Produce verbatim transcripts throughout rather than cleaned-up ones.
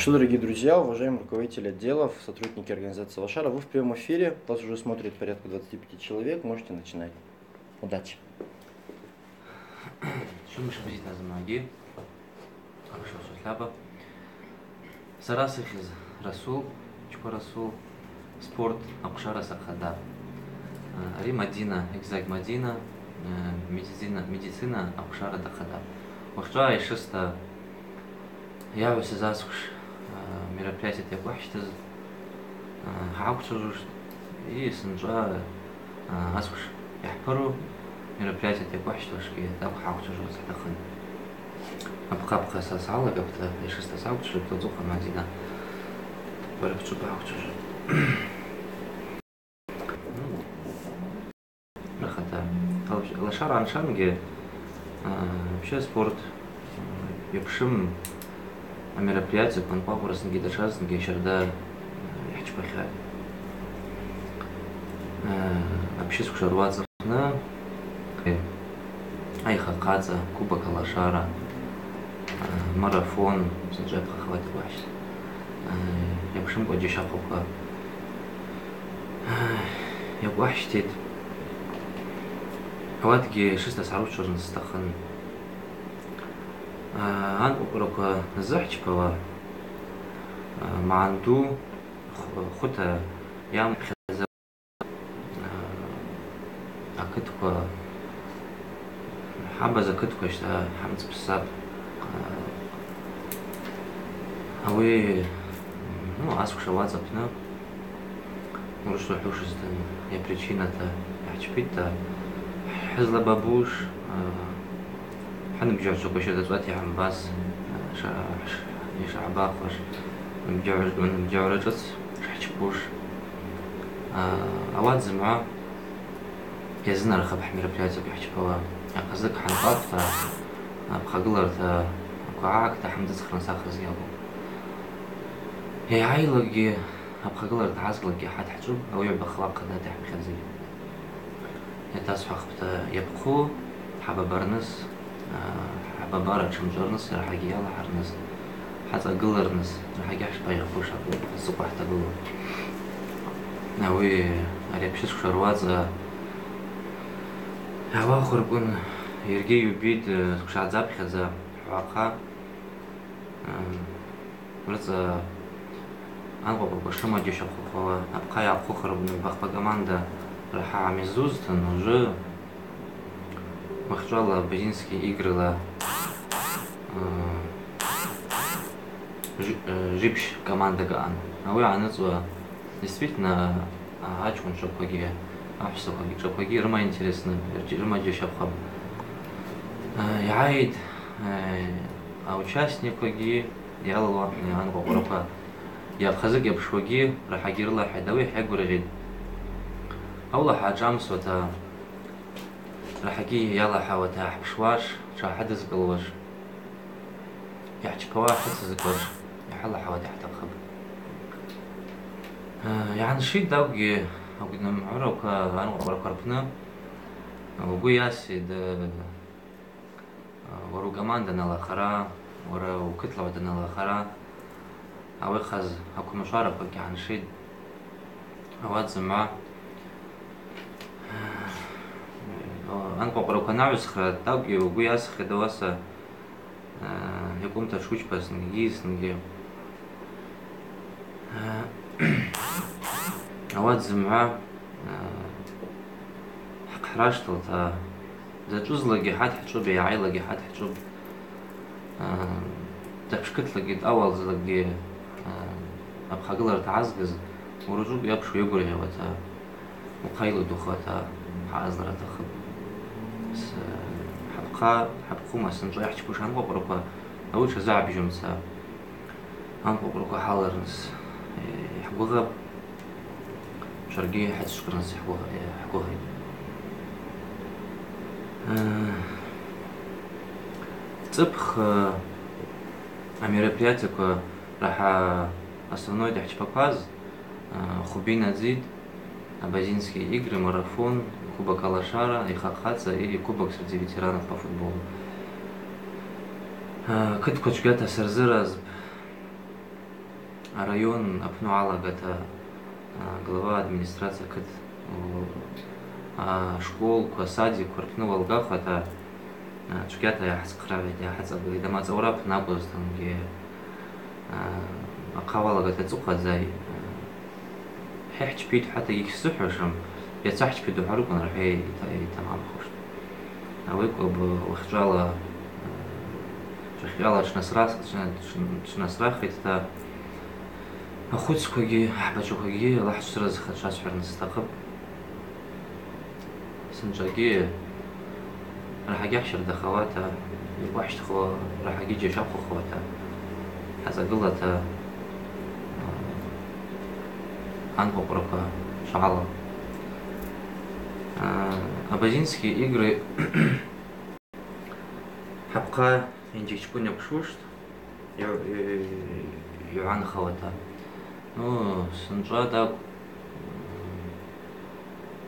Что, дорогие друзья, уважаемые руководители отделов, сотрудники организации «Лашара», вы в прямом эфире, вас уже смотрит порядка двадцати пяти человек, можете начинать. Удачи! Шумуш бзита зымгӏвагьи. Хорошо, швахьаба. Сара сыхьыз Расул, Чква Расул, спорт ахъвшара сахъадапӏ. Ари Мадина, Экзаг Мадина, медицина, медицина ахъвшара дахъадапӏ. Уахьчӏва айшыста йагӏвсыз асквш, а, мероприятиета йакӏвыхӏщтыз, а, хӏаквчважвуштӏ, и сынчӏва, а, асквш йахӏпыру мероприятиета йакӏвыхӏщтуашгьи тӏакӏв хӏаквчважвуз атахъын. Апхъа-апхъа са сгӏалагапӏта, айшыста саквчважвапӏта, уацӏыхъван Мадина. Бара пчӏвы хӏаквчважвапӏ. Рахата. Лаш-, Лашара аншангьи, а, вообще спорт, а, йапшым амероприятияква анкъвакъврызтынгьи датшазтынгьи щарда, а, йхӏчпахьатӏ. А, апщысквша руацӏа апны, э, айха хъацӏа, Кубок Алашара, а, марафон, сынчӏва йапхъахуата йакӏвыхӏщтӏ. А, йапшымкӏва джьащахъваква йакӏвыхӏщтитӏ. Ауатгьи шыста сгӏаручважварныс стахъын. А, анкъвакъвраква ззыхӏчпауа, а, магӏны ду хв-, хвыта йамхъаза, а, акытква, хӏабаз акытква щта хӏамцӏпсапӏ. А, ауи, ну, асквша уацӏа апны. Урысла хӏвушызтын, йа причината йгӏачпитӏта, хӏызлабабуш, а, хӏанбжьагӏвчваква щарда цӏуата йгьамбас, а, ша-, ш-, йшгӏабахуаш, нбжьагӏв-, нбжьагӏвра шӏыц шгӏачпуш. А, ауат зымгӏва йазынархапӏ хӏмероприятияква йхӏчпауа. Ахъазыкӏ хӏанкъвакъвта, апхъагыларта, аквагӏакта хӏамдыцӏхрын сахъазгьи акӏвпӏ. Йгӏайлагьи, апхъагыларта гӏазглагьи хӏатхӏчӏвыпӏ, ауи йгӏбахуа хъа датахӏмхьадзгьи. Йатасхӏвахпӏта, йапхъу хӏабабарныс, а, хӏабабар атшымчӏварныс, рахӏагьи йалахӏырныс, хӏацӏагылырныс, рахӏагьи хӏшпайыхпуш акӏвпӏ, ацӏыкӏва хӏтагылу. Ауи ари апщысквша руацӏа йгӏауахвырквын, йаргьи йубитӏ, сквшадзапхьадза, хӏвахъа. Ам, рыцӏа анкъвакъвраква шрымаджьащахъвахуала, апхъа йгӏахъвыхырквын бахпа команда рахӏа гьамайзузтын, уже уахьчӏвала Базинские игрыла, а, жи-, э, жибжь командакӏ аъан. Ауи йгӏаныцӏуа, действительно, а, ачкъвынчваквагьи, ахӏвссаквагьи, шаквагьи рыма интересно, рыма джьащахъвапӏ. Э, йгӏайтӏ, э, аучастникквагьи, йалалуан, э, анкъвакъвраква, йа хъазыкӏ йапшуагьи рахӏагьи йрылахӏайтӏ, ауи хӏагвыргъьитӏ. Аула хӏгӏашӏамсуата, рахӏагьи йалахӏауата хӏпшуаш, тшгӏахӏыдызкӏылуаш, йхӏчпауа хӏыцызкӏуаш, йхӏалахӏауата хӏтахъыпӏ. Э, йгӏаншитӏ тӏакӏвгьи агвнымгӏвыраква анкъвакъвраква рпны. Угвы йаситӏ, э, уара укоманда аналахара, уара укытлагӏв даналахара, ауи хъаз аквымшвараквагьи гӏаншитӏ. Ауат зымгӏва, э, анкъвакъвраква ангӏвсхра тӏакӏвгьи угвы йасхитӏ, ауаса, э, йакӏвымта тшучпазтынгьи, йызтынгьи. Э, ауат зымгӏва, э, хӏхъраштылта, дзачӏвызлакӏгьи хӏатхӏчӏвыпӏ, йгӏайлагьи хӏатхӏчӏвыпӏ, э, датша кытлакӏгьи дъауалзлакӏгьи, э, апхъагыларта гӏазгыз, уара ужвыкӏ йапшу йагвыргъьауата, ухъайладухуата хӏаъазлра атахъыпӏ. С-, хӏапхъа, хӏапхъума сынчӏва йхӏчпуш анкъвакъвраква, ауи тшазыгӏбжьумца. Анкъвакъвраква хӏаларныс, э, йхӏгвыгъапӏ, шваргьи хӏацӏшвкӏырныс йхӏгвыгъ-, э, йхӏгвыгъитӏ. Э, цӏыпх, э, амероприятияква рахӏа основной дгӏачпакваз, э, Хубин Азид, Абазинские игры, марафон, Кубок Алашара, Айха хъацӏа и Кубок среди ветеранов по футболу. Э, кытква чвгьата сырзыразпӏ. Арайон апны уалагата, а, глава администрация кыт, у, а, школква, садикква рпны уалгахвата, а, чвгьата йгӏахӏцхърагӏитӏ, йгӏахӏыцӏагылитӏ, амацӏаура апны акӏвызтынгьи, а, ахъа уалагата цӏыхъвадзай, а, хӏа йхӏчпитӏ хӏвата йгьсзыхӏвашым, йаца хӏчпитӏ ухӏварыквын рахӏа йта-, йтамамхуштӏ. Ауи кӏвба уахьчӏвала, а, чвахьчӏвала тшнасрас-, тшна-, тшн-, тшнасрахитӏта, ахвыцквагьи ахӏбачваквагьи Аллахӏ чвсраз хъачва схӏварныс атахъыпӏ. Сынчӏвагьи рахӏагьи хӏщардахауата, йкъващтхуа рахӏагьи джьащахъвахуата, хӏацӏагылата, а, анкъвакъвраква швгӏала. А, Абазинские игры хӏапхъа йынжьгьи чкӏвын йакӏвшуштӏ. Йу-, йу-, йуагӏанхауата. Ну, сынчӏва тӏакӏв, м,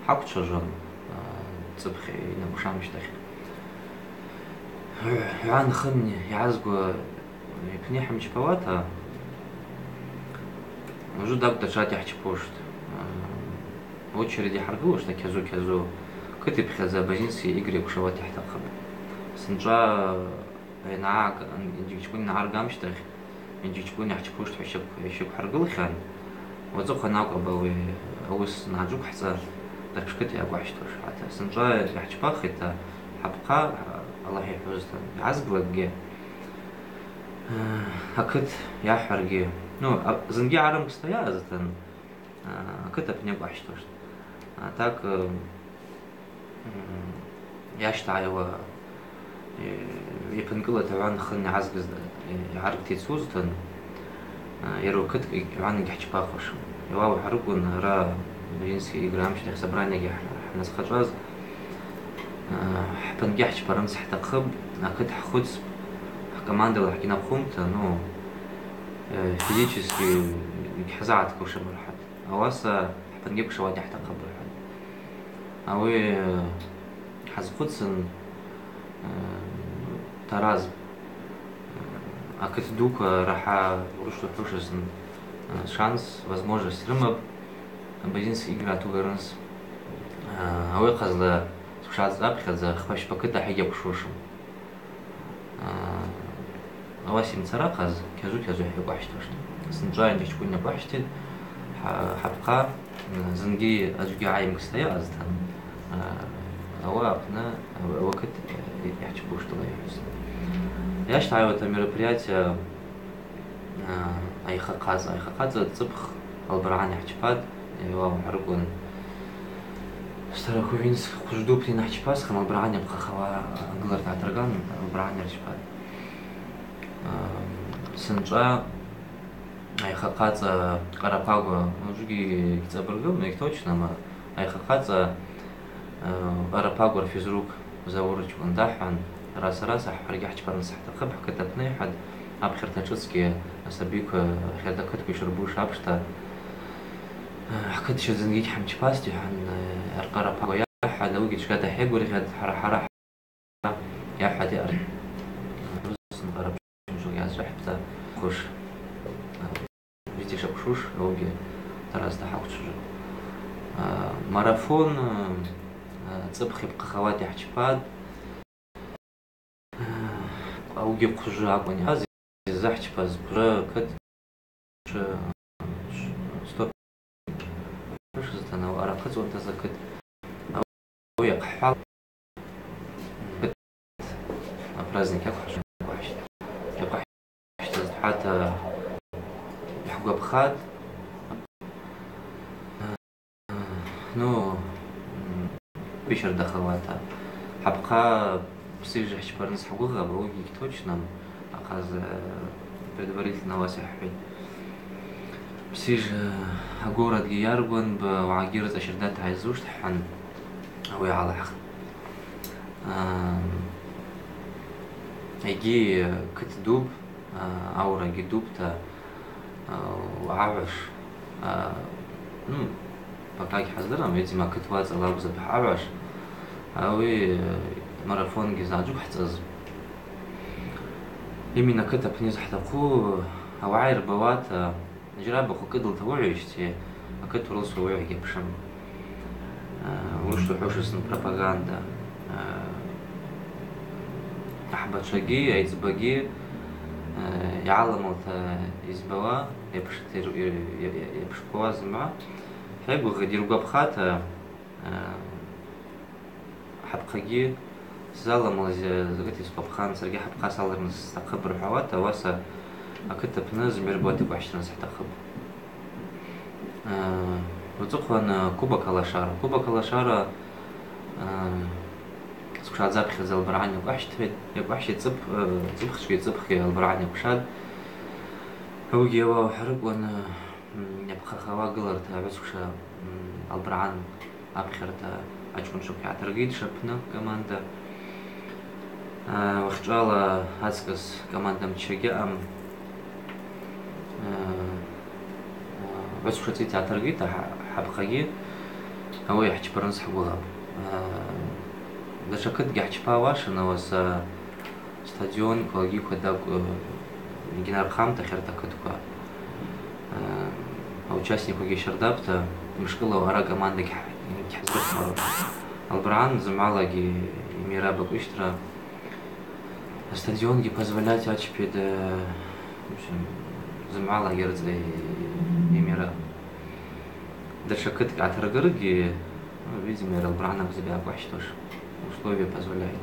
хӏаквчважван, а, цӏыпх йнапӏушамщтахь. Йу-, йуагӏанхын йгӏазгу йпны йхӏымчпауата, ужвы тӏакӏв датшата йхӏчпуштӏ. А, очередь йхӏыргылуштӏ кьазу-кьазу. Кыт йпхьадза Абазинские игры йакӏвшауата йхӏтахъыпӏ. Сынчӏва Йангӏа-, йынжьгьи чкӏвын йангӏаргамщтахь, йынжьгьи чкӏвын йхӏчпуштӏ хӏва йщакв-, йщаквхӏыргылхьан. Уацӏыхъван акӏвпӏ ауи ауыс ангӏаджвыквхӏцӏа, датша кыт йакӏвгӏащтуш. Хӏата сынчӏва йхӏчпахитӏта, хӏапхъа, Аллахӏ йхӏвузтын, йгӏазглакӏгьи, акыт йахӏваргьи. Ну, а, зынгьи гӏарымгста йаъазтын, а, акыт апны йакӏвгӏащтуштӏ. А так, э, М, йащтагӏайуа, э, йпынгылата йуагӏанхын йгӏазгыз, э, йгӏаргта йцузтын, э, йара акыт йуагӏан йгьхӏчпахуашым. Йауа ухӏварыквын, ара Абазинские игры амщтахь собраниягьи хӏ-, хӏназхъачӏваз, э, хӏпынгьи хӏчпарныс хӏтахъыпӏ, акыт хӏхвыцпӏ, хӏкомандала хӏгьнахъумта, ну, э, физически йгьхӏзагӏаткушым, рхӏватӏ. Ауаса хӏпынгьи йакӏвшауата йхӏтахъыпӏ, рхӏватӏ. Ауи, э, хӏазхъвыцын, э, Тараз, э, акыт дуква рахӏа урышта йхӏвушызтын, э, шанс, возможность рымапӏ Абазинские игры атугарныс. Э, ауи хъазла сквшаца апхьадза хпа-щпа кыт ахӏа йгьакӏвшушым. А, ауаса йымцара хъаз, кьазу-кьазу хӏва йакӏвгӏащтуштӏ. Сынчӏва йынжьгьи чкӏвын йакӏвгӏащтитӏ, хӏа-, хӏапхъа, м, зынгьи аджвгьи гӏайымгста йаъазтын, а, ауаъа апны, а, уакыт, а, йхӏчпуштӏ, Аллахӏ йхӏвуз. Йащтагӏайуата мероприятие, А, айха хъацӏа, айха хъацӏа цӏыпх Албаргьан йхӏчпатӏ, йауа ухӏварыквын. Старохувинск хъвыжвдупни йанхӏчпазтын, Албаргьан йапхъахауа агылырта атырган, Албаргьан йырчпатӏ. А, сынчӏва айха хъацӏа Къарапагва, ужвыгьи йгьцӏабыргым, йгьточнам, айха хъацӏа Къарапагва рфизрук Заур чкӏвын дгӏахӏван, араса-араса хӏаргьи хӏчпарныс хӏтахъыпӏ хӏкыт апны, йхӏватӏ, апхьарта шӏыцкӏгьи асабиква ахьарта кытква йшырбуш апшта, хӏкыт ща зынгьи гьхӏымчпастӏ, йхӏван, Къарапагва йахӏватӏ, ауыгьи чкӏвата хӏайгвыргъьатӏ, хӏара-хӏара йахӏватӏ, йаъар-, Къарапагва йазгӏахӏвтӏта, хуш. Битӏи шакӏвшуш, ауыгьи таразта хӏаквчважватӏ. А, марафон, а, цӏыпх йапхъахауата йхӏчпатӏ. А, ауыгьи хъвыжвы акӏвын йаъаз, йзыхӏчпаз хъвыжвы кыт, ш-, ш-, стоп. Хӏвушызтын, ауи арахъыцӏуанта закыт. Ауи йахъхӏвала, апраздник йакӏвгӏаш-, йакӏвгӏащтаз хӏвата йхӏгвапхатӏ. Ну, м, пищардахауата. Хӏапхъа псыжи хӏчпарныс хӏгвыгъапӏ, ауыгьи гьточнам. Ахъаз, э, предварительно ауаса хӏхӏвитӏ. Псыжи агородгьи йаргван, б-, уагӏагьи рыцӏа щардата гьайзуштӏ хӏван, ауи гьалахӏхтӏ. Ам, йгьи кыт дупӏ, а, аурагьи дупӏта, а, уагӏагӏваш, а, ну, пока гьхӏаздырам, видимо, кыт уацӏа лакӏвзапӏ гьагӏваш, ауи, э, марафонгьи заджвыквхӏцӏаз. Именно кыт апны йызхӏтахъу, ауагӏа йырбауата, Джьарабахъ акыт лтаугӏвищти, акыт урылсуа уагӏагьи апшым. Э, урышта ухӏвушызтын пропаганда. Э, ахӏбачвагьи, айцӏбагьи, э, йгӏаламалта йызбауа, йапш-, йыр-, йыр-, йыр-, йапшквауа зымгӏва. Хӏайгвыгъгъа йыргвапхата, э, Хӏапхъагьи сзаламлаз закӏыта йсгвапхан, саргьи хӏапхъа салырныс стахъыпӏ рхӏвауата, ауаса акыт апны зымгӏва рбауата йгвахӏщтырныс хӏтахъыпӏ. Э, уацӏыхъван, э, Кубок Алашара. Кубок Алашара, э, сквшадзапхьадза Албаргьан йакӏвахӏщтхьан, йакӏвахӏщтхьан цӏыпх-, э, цӏыпхчкӏи цӏыпхи Албаргьан йакӏвшатӏ. Ауыгьи ауаъа ухӏварыкван, э, М, йапхъахауа гыларта гӏвысквша, м, Албаргьан апхьарта ачкъвынчваква йгӏатыргитӏ Шапны команда. Э, уахьчӏвала ацкӏыс команда мчы гьаъам. Э, э, гӏвысквша цӏита йгӏатыргитӏ ахӏ-, хӏапхъагьи, ауи йхӏчпарныс хӏгвыгъапӏ. Э, датша кытгьи хӏчпауашын, ауаса Стадион, квалгиква дакӏ-, э, йгьнархъамта ахьарта кытква. Э, аучастникквагьи щардапӏта, мышкӏыла араъа команда гьхӏ-, гьхӏыздырхуа. Албаргьан зымгӏвалагьи ймирапӏ акӏвищтра. Астадионгьи позволять ачпи да, в общем, зымгӏвалагьи рыцӏа ймирапӏ. Датша кыткӏ гӏатыргыргьи, ну, видимо, Албаргьан акӏвзапӏ йгӏакӏвахӏщтуаш. Условия позволяют.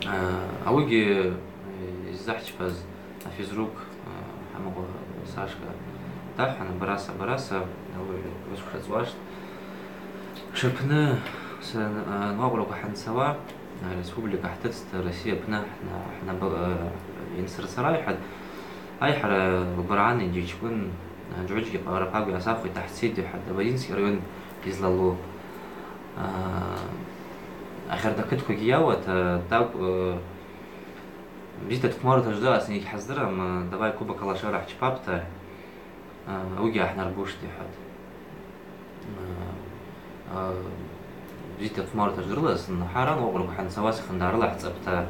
Э, ауыгьи, э, йыззахӏчпаз афизрук, э, Хӏамакъва Сашка дахӏван, абараса, абараса, ауи уысквша цӏуаштӏ. Шапны с-, э, анкъвакъвраква хӏанцауа, э, республика хӏтыцӏта, Россия апны хӏна-, хӏнаба-, э, йансырцара айхӏватӏ, айхӏара Албаргьан йджьачкӏвын, э, Джгьучкъи Къарапагви асахвитӏта хӏцитӏ, айхӏватӏ, Ободзинский район йызлалу. А, ахьарта кытквагьи йауата, тӏакӏв, э, бзита дхъвмарта жвдаласны йгьхӏыздырам, э, давай Кубок Алашара хӏчпапӏта, э, ауыгьи гьахӏнарбуштӏ, йхӏватӏ. Э, э, бзита дхъвмарта жвдырла, сынхара анкъвакъвраква хӏанцауа сахъындарыла хӏцӏапӏта,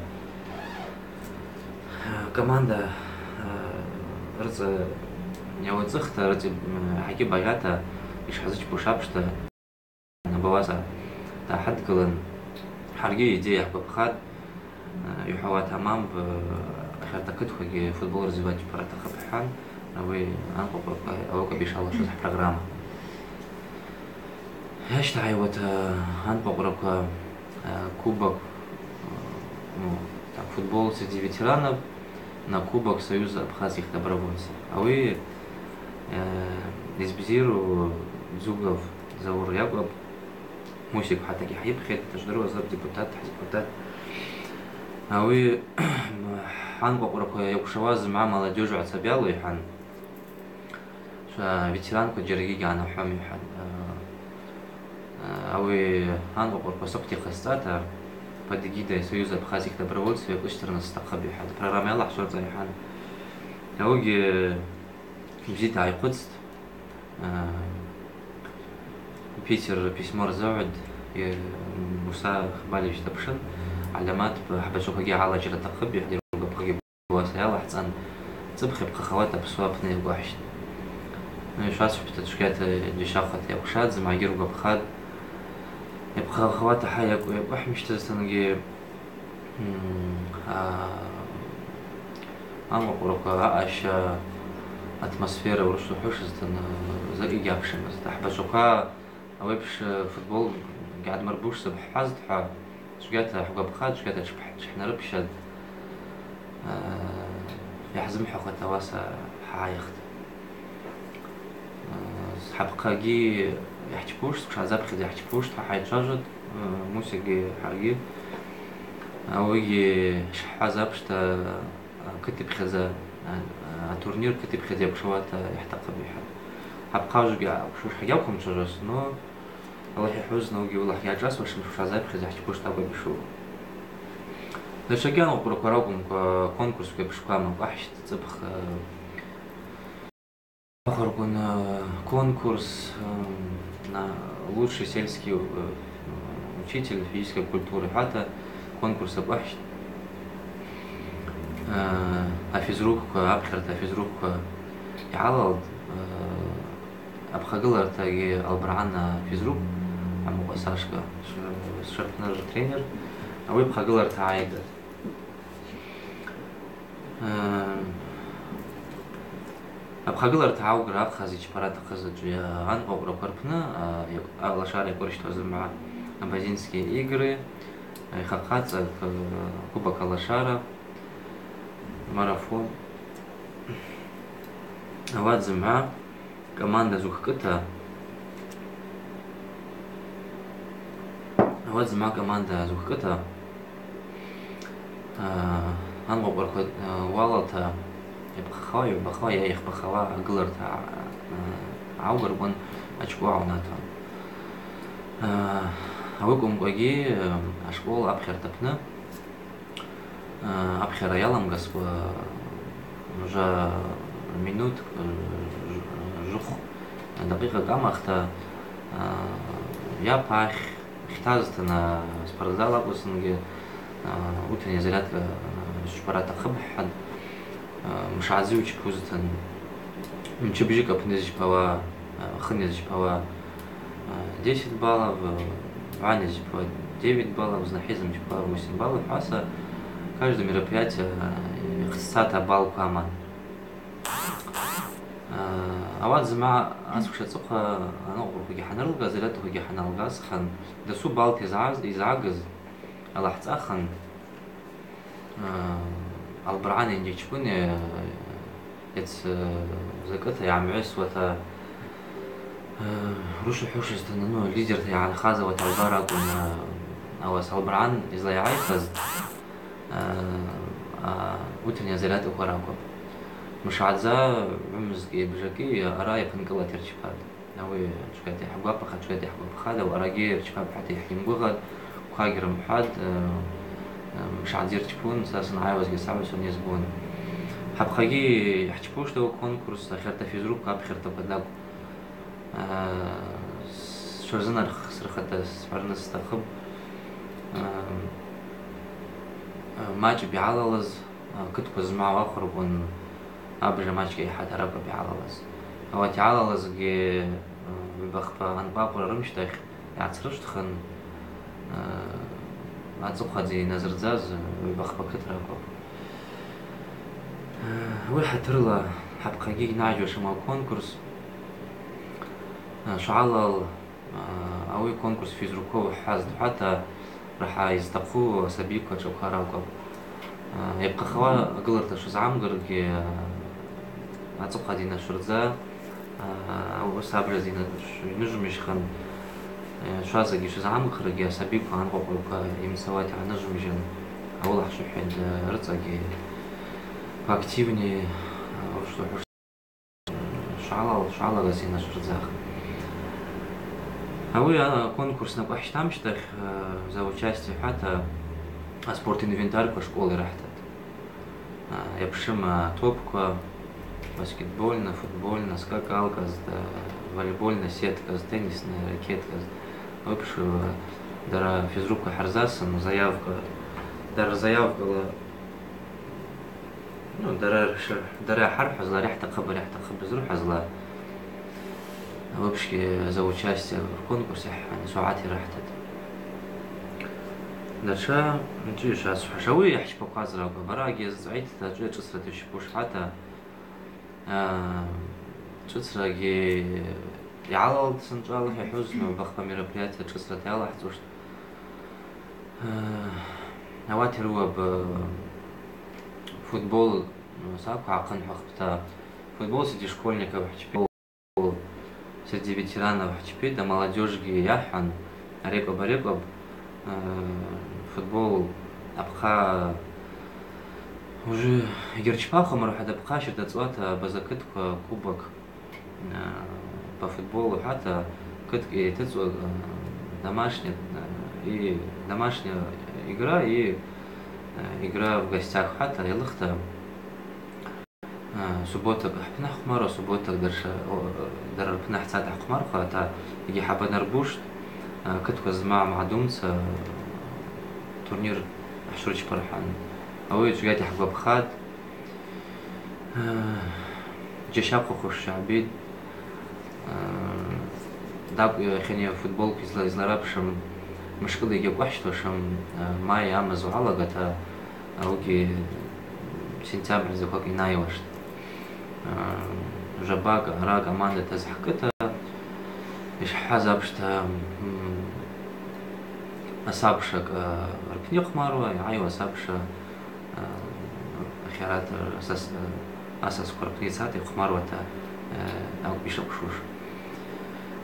э, команда, э, рыцӏа йауацӏыхта, рыцӏа, м, гьакӏи багъьата йшхӏазычпуш апшта, Абараса дгӏахӏыдгылын, хӏаргьи идея хӏгвапхатӏ, э, йухӏвауа тамампӏ, э, ахьарта кытквагьи футбол развивать йпара атахъыпӏ хӏван, ауи анкъвакъвраква ауи акӏвпӏ йшалашуз хӏпрограмма. Йащтагьайуата анкъвакъвраква, э, кубок, э, ну, так, футбол среди ветеранов на Кубок Союза абхазских добровольцев. Ауи, э, йызбзиру Дзугов Заур йакӏвпӏ, Мусик хӏатагьи хӏйыпхьитӏ, дыжвдыруазапӏ, депутат, депутат. Ауи анкъвакъвраква йакӏвшауа зымгӏва молодёжь гӏацабиалу йхӏван, ветеранква джьаргьи гьанахӏвуам йхӏван. Ауи анкъвакъвраква сакъти хъасцӏата под эгидой Союза абхазских добровольцев йакӏвысчтырныс атахъыпӏ йхӏван. Программа йалахӏшварцӏа йхӏван. Ауигьи бзита гӏайхъвыцтӏ. Э, Питер письмо рзагӏватӏ, э, Муса Хбалевич дапшын, гӏальамат хӏбачваквагьи гӏалачра атахъыпӏ, йхӏдиру гвапхагьи буаса йалахӏцӏан, цӏыпх йапхъахауата Апсуа апны йакӏвахщтӏ. Ну, йшвасхӏвпӏта, чвгьата джьащахъвата йакӏвшатӏ, зымгӏвагьи ргвапхатӏ. Йапхъахауата хӏа йакӏв-, йакӏвахмищтызтынгьи, М, а, анкъвакъвраква аъаща атмосфера урысла хӏвушызтын, а, закӏ йгьапшымызтӏ. Ахӏбачваква ауи апш, а, футбол гьгӏадмырбуштӏ хӏва, чвгьата хӏгвапхатӏ, чвгьата тшхӏ-, тшхӏнарыпщатӏ, а, йхӏзымхӏвахуата ауаса хӏгӏайхтӏ. Хӏапхъагьи йхӏчпуштӏ, сквшадзапхьадза йхӏчпуштӏ, хӏа хӏайчважватӏ, Мусигьи хӏаргьи. Ауигьи шхӏваз апшта, кыт йпхьадза, атурнир кыт йпхьадза йакӏвшауата йхӏтахъыпӏ йхӏватӏ. Хӏапхъа ужвыгьи акӏвшуш хӏгьаквымчважвузтӏ, но Аллахӏ йхӏвуз, ауигьи уаллахӏ йгьашӏасуашым, сквшадзапхьадза йхӏчпуштӏ акӏвпӏ йшуа. Датшагьи анкъвакъвраква ракӏвымкӏва, конкурсква йапшквама, кӏвахщтӏ цӏыпх, Ахвырквын, э, конкурс, эм, на лучший сельский, э, учитель физической культуры хӏвата конкурс акӏвахщтӏ. Э, афизрукква, апхьарта афизрукква йгӏалалтӏ, э, апхъагылартагьи Албаргӏан афизрук, Амукъва Сашка, ш-, сшарпны тренер, ауи апхъагыларта гӏайгатӏ. Э, апхъагыларта гӏаугра апхъаз йчпара атахъыз ачӏвгӏанкъвакъвраква рпны, э, алашара йкъвырщтуа зымгӏва, Абазинские игры, э, йхъахъацӏа, э, Кубок Алашара, марафон. Ауат зымгӏва команда зухкӏыта, ауат зымгӏва команда зухкӏыта, а, анкъвакъвраква, а, уалата йапхъахауа, йгӏвбахауа, йа йахпахауа агыларта, а, гӏаугарквын ачкъвы гӏаунатуан. А, ауи акӏвымкӏвагьи, а, ашкъвыл апхьарта апны Э, апхьара йаламгацкӏва, уже минут, э, ж-, жвхв дакъикъакӏ амахта, э, йапахь хтазтын, э, спортзал акӏвызтынгьи, э, утренняя зарядка, э, счпара атахъыпӏ хӏватӏ, э, мшгӏадза йучпузтын, мчыбжьыкӏ апны йызчпауа, э, хын йызчпауа, э, десять баллов, э, гӏван йызчпауа девять баллов, знахӏвизымчпауа восемь баллов, хӏваса каждое мероприятие, э, йхъсцата баллква аман. Э, ауат зымгӏва асхъша ацӏыхъва анкъвакъвраквагьи хӏанырылга, зарядквагьи хӏаналгазхын, дасу баллква йызгӏаз-, йызгӏагыз алахӏцӏахын. Э, Албаргӏан йанджьачкӏвыни, э, йац-, э, закӏыта йгӏамгӏвайсуата, э, руши хӏвушызтын, ну, лидерта йгӏанхаз ауат Албар акӏвын, э, ауаса Албаргӏан йызлайгӏайхыз, э, а, утренняя зарядкаква ракӏвпӏ. Мшгӏадза гӏвымзкӏи бжакӏи аъара йапынкӏылата йырчпатӏ. Ауи чкӏвата йхӏгвапаха-, чкӏвата йхӏгвапхатӏ, ауи аъарагьи йырчпапӏ хӏвата йгьгьйымгвыгъатӏ, квагь рымхӏватӏ, э, э, мшгӏадза йырчпун, са сангӏайуазгьи сагӏвусан йызбун. Хӏапхъагьи йхӏчпуштӏ ауи аконкурс, ахьарта физрукква апхьартаква тӏакӏв. Э, с-, тшырзынарх-, сырхата схӏварныс стахъыпӏ. Э, э, мачӏ бигӏалалыз, А, кытква зымгӏва уахвырквын, абжа мачӏкӏ айхӏа таракӏвапӏ йгӏалалыз. Ауат йгӏалалызгьи, а, гӏвба-хпа анкъвакъвра рымщтахь йгӏацрышвтхын, а, ацӏыхъвадза йназырдзаз гӏвба-хпа кыт ракӏвпӏ. А, ауи хӏатырла хӏапхъагьи йнайжьуашым аконкурс, а, швгӏалал А, ауи конкурс физруков хӏваз дхӏвата, рахӏа йызтахъу асабиква чӏаква ракӏвпӏ. А, йапхъахауа агыларта швызгӏамгыргьи, а, ацӏыхъвадза йнашвырдза, а, ауаса абжадза йна-, йныжвмыжьхын, а, швазагьи швызгӏамгхрагьи асабиква анкъвакъвраква йымцауата йгӏаныжвмыжьын, ауи лахӏшвыхӏватӏ, а, рыцӏагьи поактивнее, а, урысла хӏвуш Швгӏалал-, швгӏалагаз йнашвырдзах. Ауи, а, конкурс накӏвахщтамщтахь, а, за участие хӏвата аспорт инвентарьква ашкъвыл йрыхӏтатӏ. А, йапшым атопква, баскетбольна, футбольна, скакалказ, да, волейбольна сетказ, теннисна ракетказ. Ауи апш, а, дара физрукква хӏырзасын, заявка, дара рзаявкала Ну, дара рш-, дара йхӏырхӏвазла, ари хӏтахъыпӏ, ари хӏтахъыпӏ зрыхӏвазла, вообще за участие в конкурсе хӏван, сугӏат йрыхӏтатӏ. Датша, чӏыгӏвыш асхӏваш, ауи йхӏчпакваз ракӏвпӏ, бара агьазцӏгӏитта, чӏыгӏвычӏвгӏвыцрата йщупуш хӏвата, а, чӏыгӏвыцрагьи йгӏалалдзтӏ сынчӏвала, йхӏвуз, ну, бахпа мероприятие чӏыгӏвычӏвгӏвыцрата йалахӏцӏуштӏ. Э, ауат йрыуапӏ, э, футбол, э, сакъвгӏа ахъынхӏвахпӏта, футбол среди школьников хӏчпи, футбол среди ветеранов хӏчпи, да молодёжьгьи йахӏван, арекӏвапӏ, арекӏвапӏ, э, футбол апхъа уже йгьырчпахуам, рахӏа, да апхъа щарда цӏуата абаза кытква кубок. Э, по футболу хӏвата кыткӏ йтыцӏуа, э, домашняя, э, и домашняя игра, и, э, игра в гостях хӏвата йалыхта, э, суббота хӏпны хӏхъвмаруа, суббота дарша, о, э, дара рпны хӏцата хӏхъвмархуа, ата йгьи хӏабанарбуштӏ, э, кытква зымгӏва магӏдумца, э, турнир хӏшрычпархӏан. Ауи чвгьата хӏгвапхатӏ. Джьащахъвахуш гӏбитӏ. Тӏакӏв йахьыни футболква йызла-, йызларапшым, мышкӏыла йгьакӏвыхьщтуашым, май амза уагӏалагата, ауыгьи сентябрь заквакӏ йнайуаштӏ. Жвабакӏ, араъа командата зхӏкӏыта, йшхӏваз апшта, м, асабшакӏ, а, рпны йхъвмаруа, йгӏайуа асабша, а, ахьарат асас-, а, асасква рпны йцата йхъвмаруата, а, акӏвпӏ йшакӏвшуш.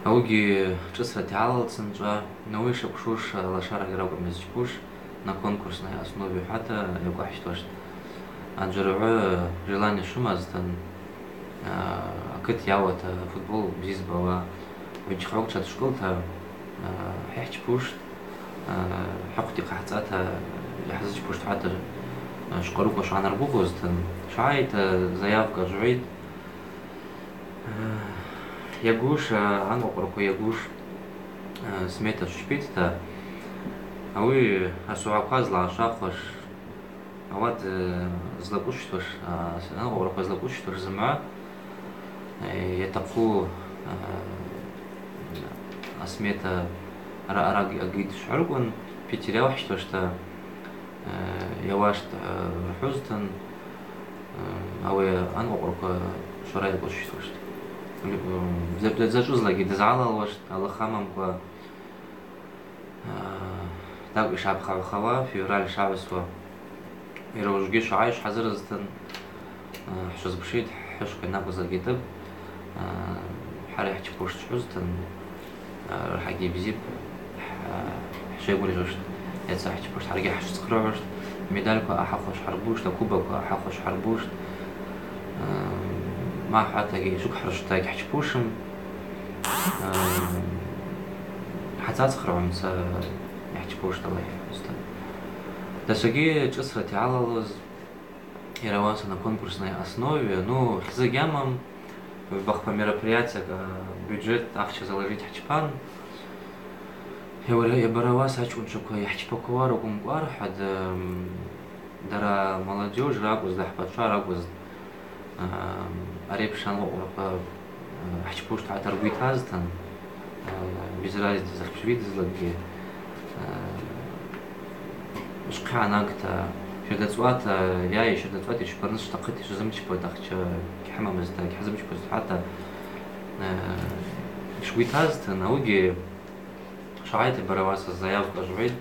Ауыгьи шӏыцрата йгӏалалцӏын чӏва, ауи йшакӏвшуш, а, лашарагьи ракӏвмыз чпуш, на конкурсной основе хӏвата йакӏвыхьщтуаштӏ. Аджварагӏвы желание швымазтын, а, акыт йауата, футбол бзи йызбауа, гӏвычхгӏвыча дшкӏылта, а, хӏыхӏчпуштӏ, а, хӏыхъвда йхъахӏцӏата йхӏзычпуштӏ хӏвата, а, швкъварыкъва швгӏанаргвыгъузтын, швгӏайта заявка швгӏвитӏ. Йагуш, а, анкъвакъвраква йагуш, а, смета швчпитӏта, ауи асогӏаква злагӏашвахуаш, ауат, а, злакӏвысщтуаш, а, анкъвакъвраква злакӏвысщтуаш зымгӏва, а, йатахъу, а, асмета ара-, ара-, агид швгӏарыквын, Питер йауахӏщтуашта, а, йауаштӏ, а, рхӏвузтын, Ауи анкъвакъвраква швара йакӏвысщтуаштӏ. Дза-, дзачӏвызлакӏгьи дызгӏалалуаштӏ, Аллах амамкӏва, а, тӏакӏв йшгӏапхагӏвхауа, февраль шагӏвасуа. Йара ужвыгьи швгӏай швхӏазырызтын, а, хӏшвызпшитӏ, хӏышв къайнакъвзлакӏгьи тӏыпӏ, а, хӏара йхӏчпуш швхӏвузтын, Рахӏагьи бзипӏ, хӏ-, хӏшвайгвыргъьуштӏ, йацахӏчпуштӏ, хӏаргьи хӏшвцхърыгӏуштӏ, медальква ахӏахъвуаш хӏарбуштӏ, акубокква ахӏахъвуаш хӏарбуштӏ. Ма хӏватагьи, швыквхӏаршвтагьи хӏчпушым. Хӏацацхърыгӏумца йхӏчпуштӏ, Аллах йхӏвузтын. Дасагьи шӏыцрата йгӏалалыз. Йара ауаса на конкурсной основе, ну, хьзы гьамам, вахпа мероприятиякӏ, а, бюджет ахча заложить хӏчпан. Йара, йара ауаса ачкӏвынчваква йхӏчпаквауа ракӏвымкӏва рахӏвада, м, дара молодежь ракӏвызтӏ, ахпачва ракӏвызтӏ, а, ари апша анкъвакъвраква Хӏчпуштӏ хӏвата ргвы йтазтын, а, без разницы захпсвидызлакгьи, а, швхъа анагта, щарда цӏуата, йа, щарда цӏуата йшвбарныс швтахъыта, йшвазымчпуата ахча гьхӏымамызта, гьхӏзымчпузтата, а, швгвы йтазтын, ауыгьи Шагӏайта бара ауаса заявка жвгӏвитӏ,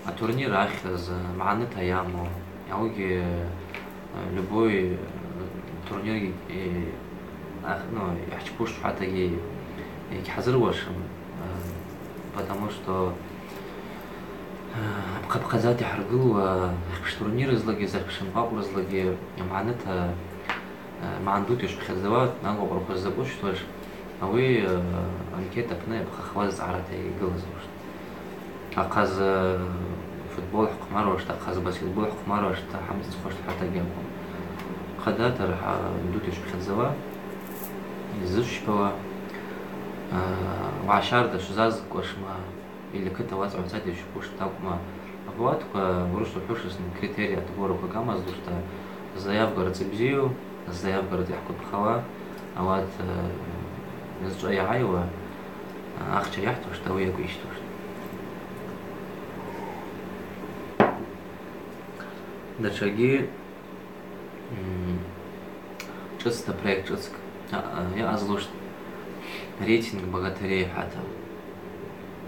атурнир ахьыз, магӏныта йаму, ауыгьи, э, любой, э, турнир, э, ах-, ну, йхӏчпуш хӏватагьи йгьхӏазыруашым, э, потому что, э, апхъа-, апхъадзата йхӏыргылуа, ахпщ турнирызлакгьи, захпщ анкъвакъврызлакгьи, магӏныта Э, магӏны дута йшпхьадзауа, анкъвакъвраква ззакӏвысщтуаш, ауи, э, анкета апны йапхъахуаз зцӏгӏарата йгылаз ауаштӏ. Ахъаз, э, футбол хӏхъвмаруаштӏ, ахъаз баскетбол хӏхъвмаруаштӏ, хӏамцӏыцӏхуаштӏ хӏватагьи акӏвым. Хъа датара магӏны дута йшпхьадзауа, йзыщпауа, э, уагӏа щарда швзазкӏуашма, Или кыт ауацӏа уацӏата йшпуштӏ акӏвма, абуатква урысла хӏвушызтын критерий отбораква гьамазлушта, заявка рыцӏа бзиу, заявка рыцӏа йхӏгвапхауа, ауат, э, зчӏва йагӏайуа, э, ахча йахӏтуштӏ, ауи йакӏвыйщтуштӏ. Датшагьи М, шӏыцта проект шӏыцкӏ, а, а, йаъазлуштӏ, рейтинг богатырей хӏвата.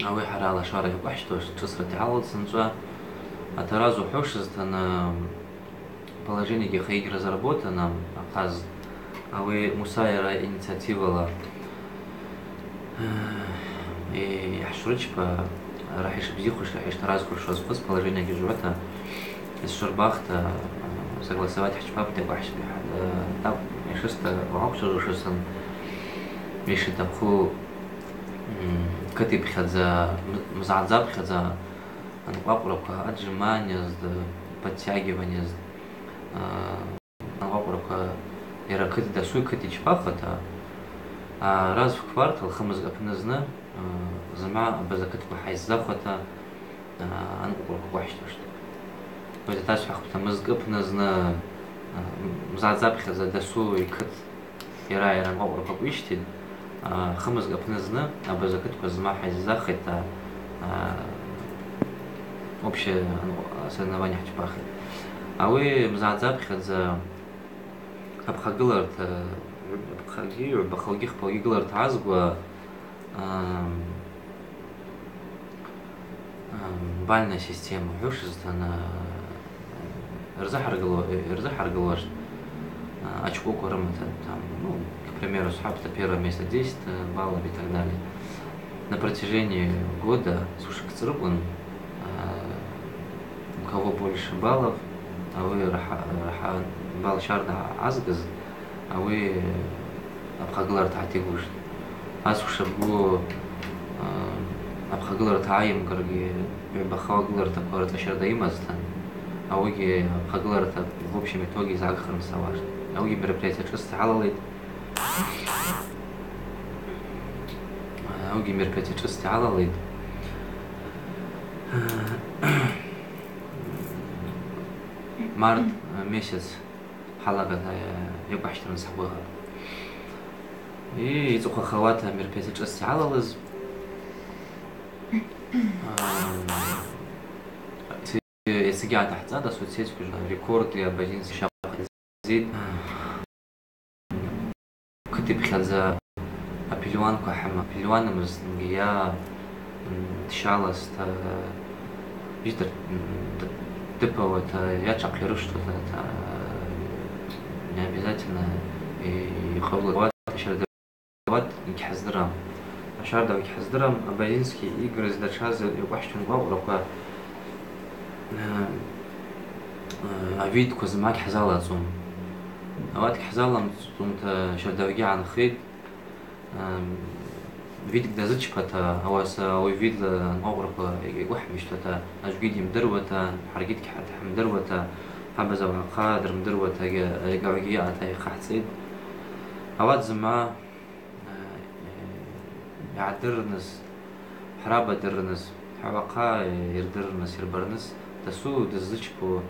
Ауи хӏара лашара йакӏвыхьщтуаш, шӏыцрата йгӏалалцӏынчӏва. Атараз ухӏвушызтын, м, положениегьи хайгьи разработанам, ахъаз ауи Мусайра инициативала Э, йхӏшврычпа, рахӏа йшбзихуш, рахӏа йштаразхуш азхъвыз положениегьи жвгӏвата, йсшвырбахта, э, согласовать хӏчпапӏта йгвахӏщтӏи, э, тӏакӏв йшыста угӏаквчважвушызтын, йшитахъу, м, кыт йпхьадза, м-, мзагӏдзапхьадза анкъвакъвраква, отжиманиязд, подтягиваниязд, э, Анкъвакъвраква йара кыт дасу кыт йчпахуата, а, раз в квартал, хымызкӏ апны зны, а, зымгӏва абаза кытква хӏайззахуата, а, анкъвакъвраква кӏвахӏщтуаштӏ. Йатасхӏвахпӏта, мызкӏы апны зны, а, мзадзапхьадза дасу йкыт йара йара анкъвакъвраква акӏвищтитӏ, а, хымызкӏ апны зны абаза кытква зымгӏва хӏайззахитӏта, а, общее, а, соревнование хӏчпахитӏ. Ауи мзадзапхьадза апхъагыларта, апхъагьи, бахъалгьи хпалгьи гыларта азгва, ам, ам, бальная система хӏвушызтын, а, рзыхӏыргылу-, рзыхӏыргылуаш, а, очкоква рымата, там, ну, к примеру, схӏвапӏта, первое место десять баллов и так далее. На протяжении года сушек цӏрыквын, а, у кого больше баллов, ауи рахӏа-, рахӏа-, балл щарда азгыз, ауи апхъагыларта гӏатигуштӏ. Асушабгу, а, апхъагыларта гӏайымгыргьи, бахъал гылартаква рыцӏа щарда йымазтын, ауигьи апхъагыларта в общем итоге йызгӏагхрымсауаштӏ. Ауигьи мероприятие шӏыц гӏалалитӏ. Ауигьи мероприятие шӏыц гӏалалитӏ. Март месяц хӏалагата йакӏвахчтырныс хӏгвыгъапӏ. И йцӏыхъвахауата мероприятие шӏыц гӏалалыз. Ам, йацыгьи атахӏцӏатӏ асоцсетьква, рекорд йа абазинс щапӏ хъайзитӏ. Кыт йпхьадза апельуанква хӏама, апельуанымызтынгьи йа, м, дщалазта, битӏыр, м, д-, дыпауата, йа тшахъирышвтуата, та, не обязательно и-, йкъабулуата щарда. Ауат йгьхӏыздырам. Ащардагӏв йгьхӏыздырам, абазинские игры, датшаз йакӏвахчан анкъвакъвраква, э, э, авидква зымгӏва гьхӏзалацӏун. Ауат гьхӏзаламцӏунта щардагӏвгьи гӏанхитӏ, э, видкӏ дазычпата, ауаса ауи видла анкъвакъвраква йгьуыхӏмищтуата, аджгьи дйымдыруата, хӏаргьи дгьхӏ-, дгьхӏымдыруата, хъабаза уагӏахъа дрымдыруата, йа-, йагагӏвгьи йаъата йхъахӏцӏитӏ. Ауат зымгӏва Э, йгӏадыррыныс, хӏраба дыррыныс, хӏвагӏахъа йырдыррыныс, йырбарныс, дасу дыззычпу,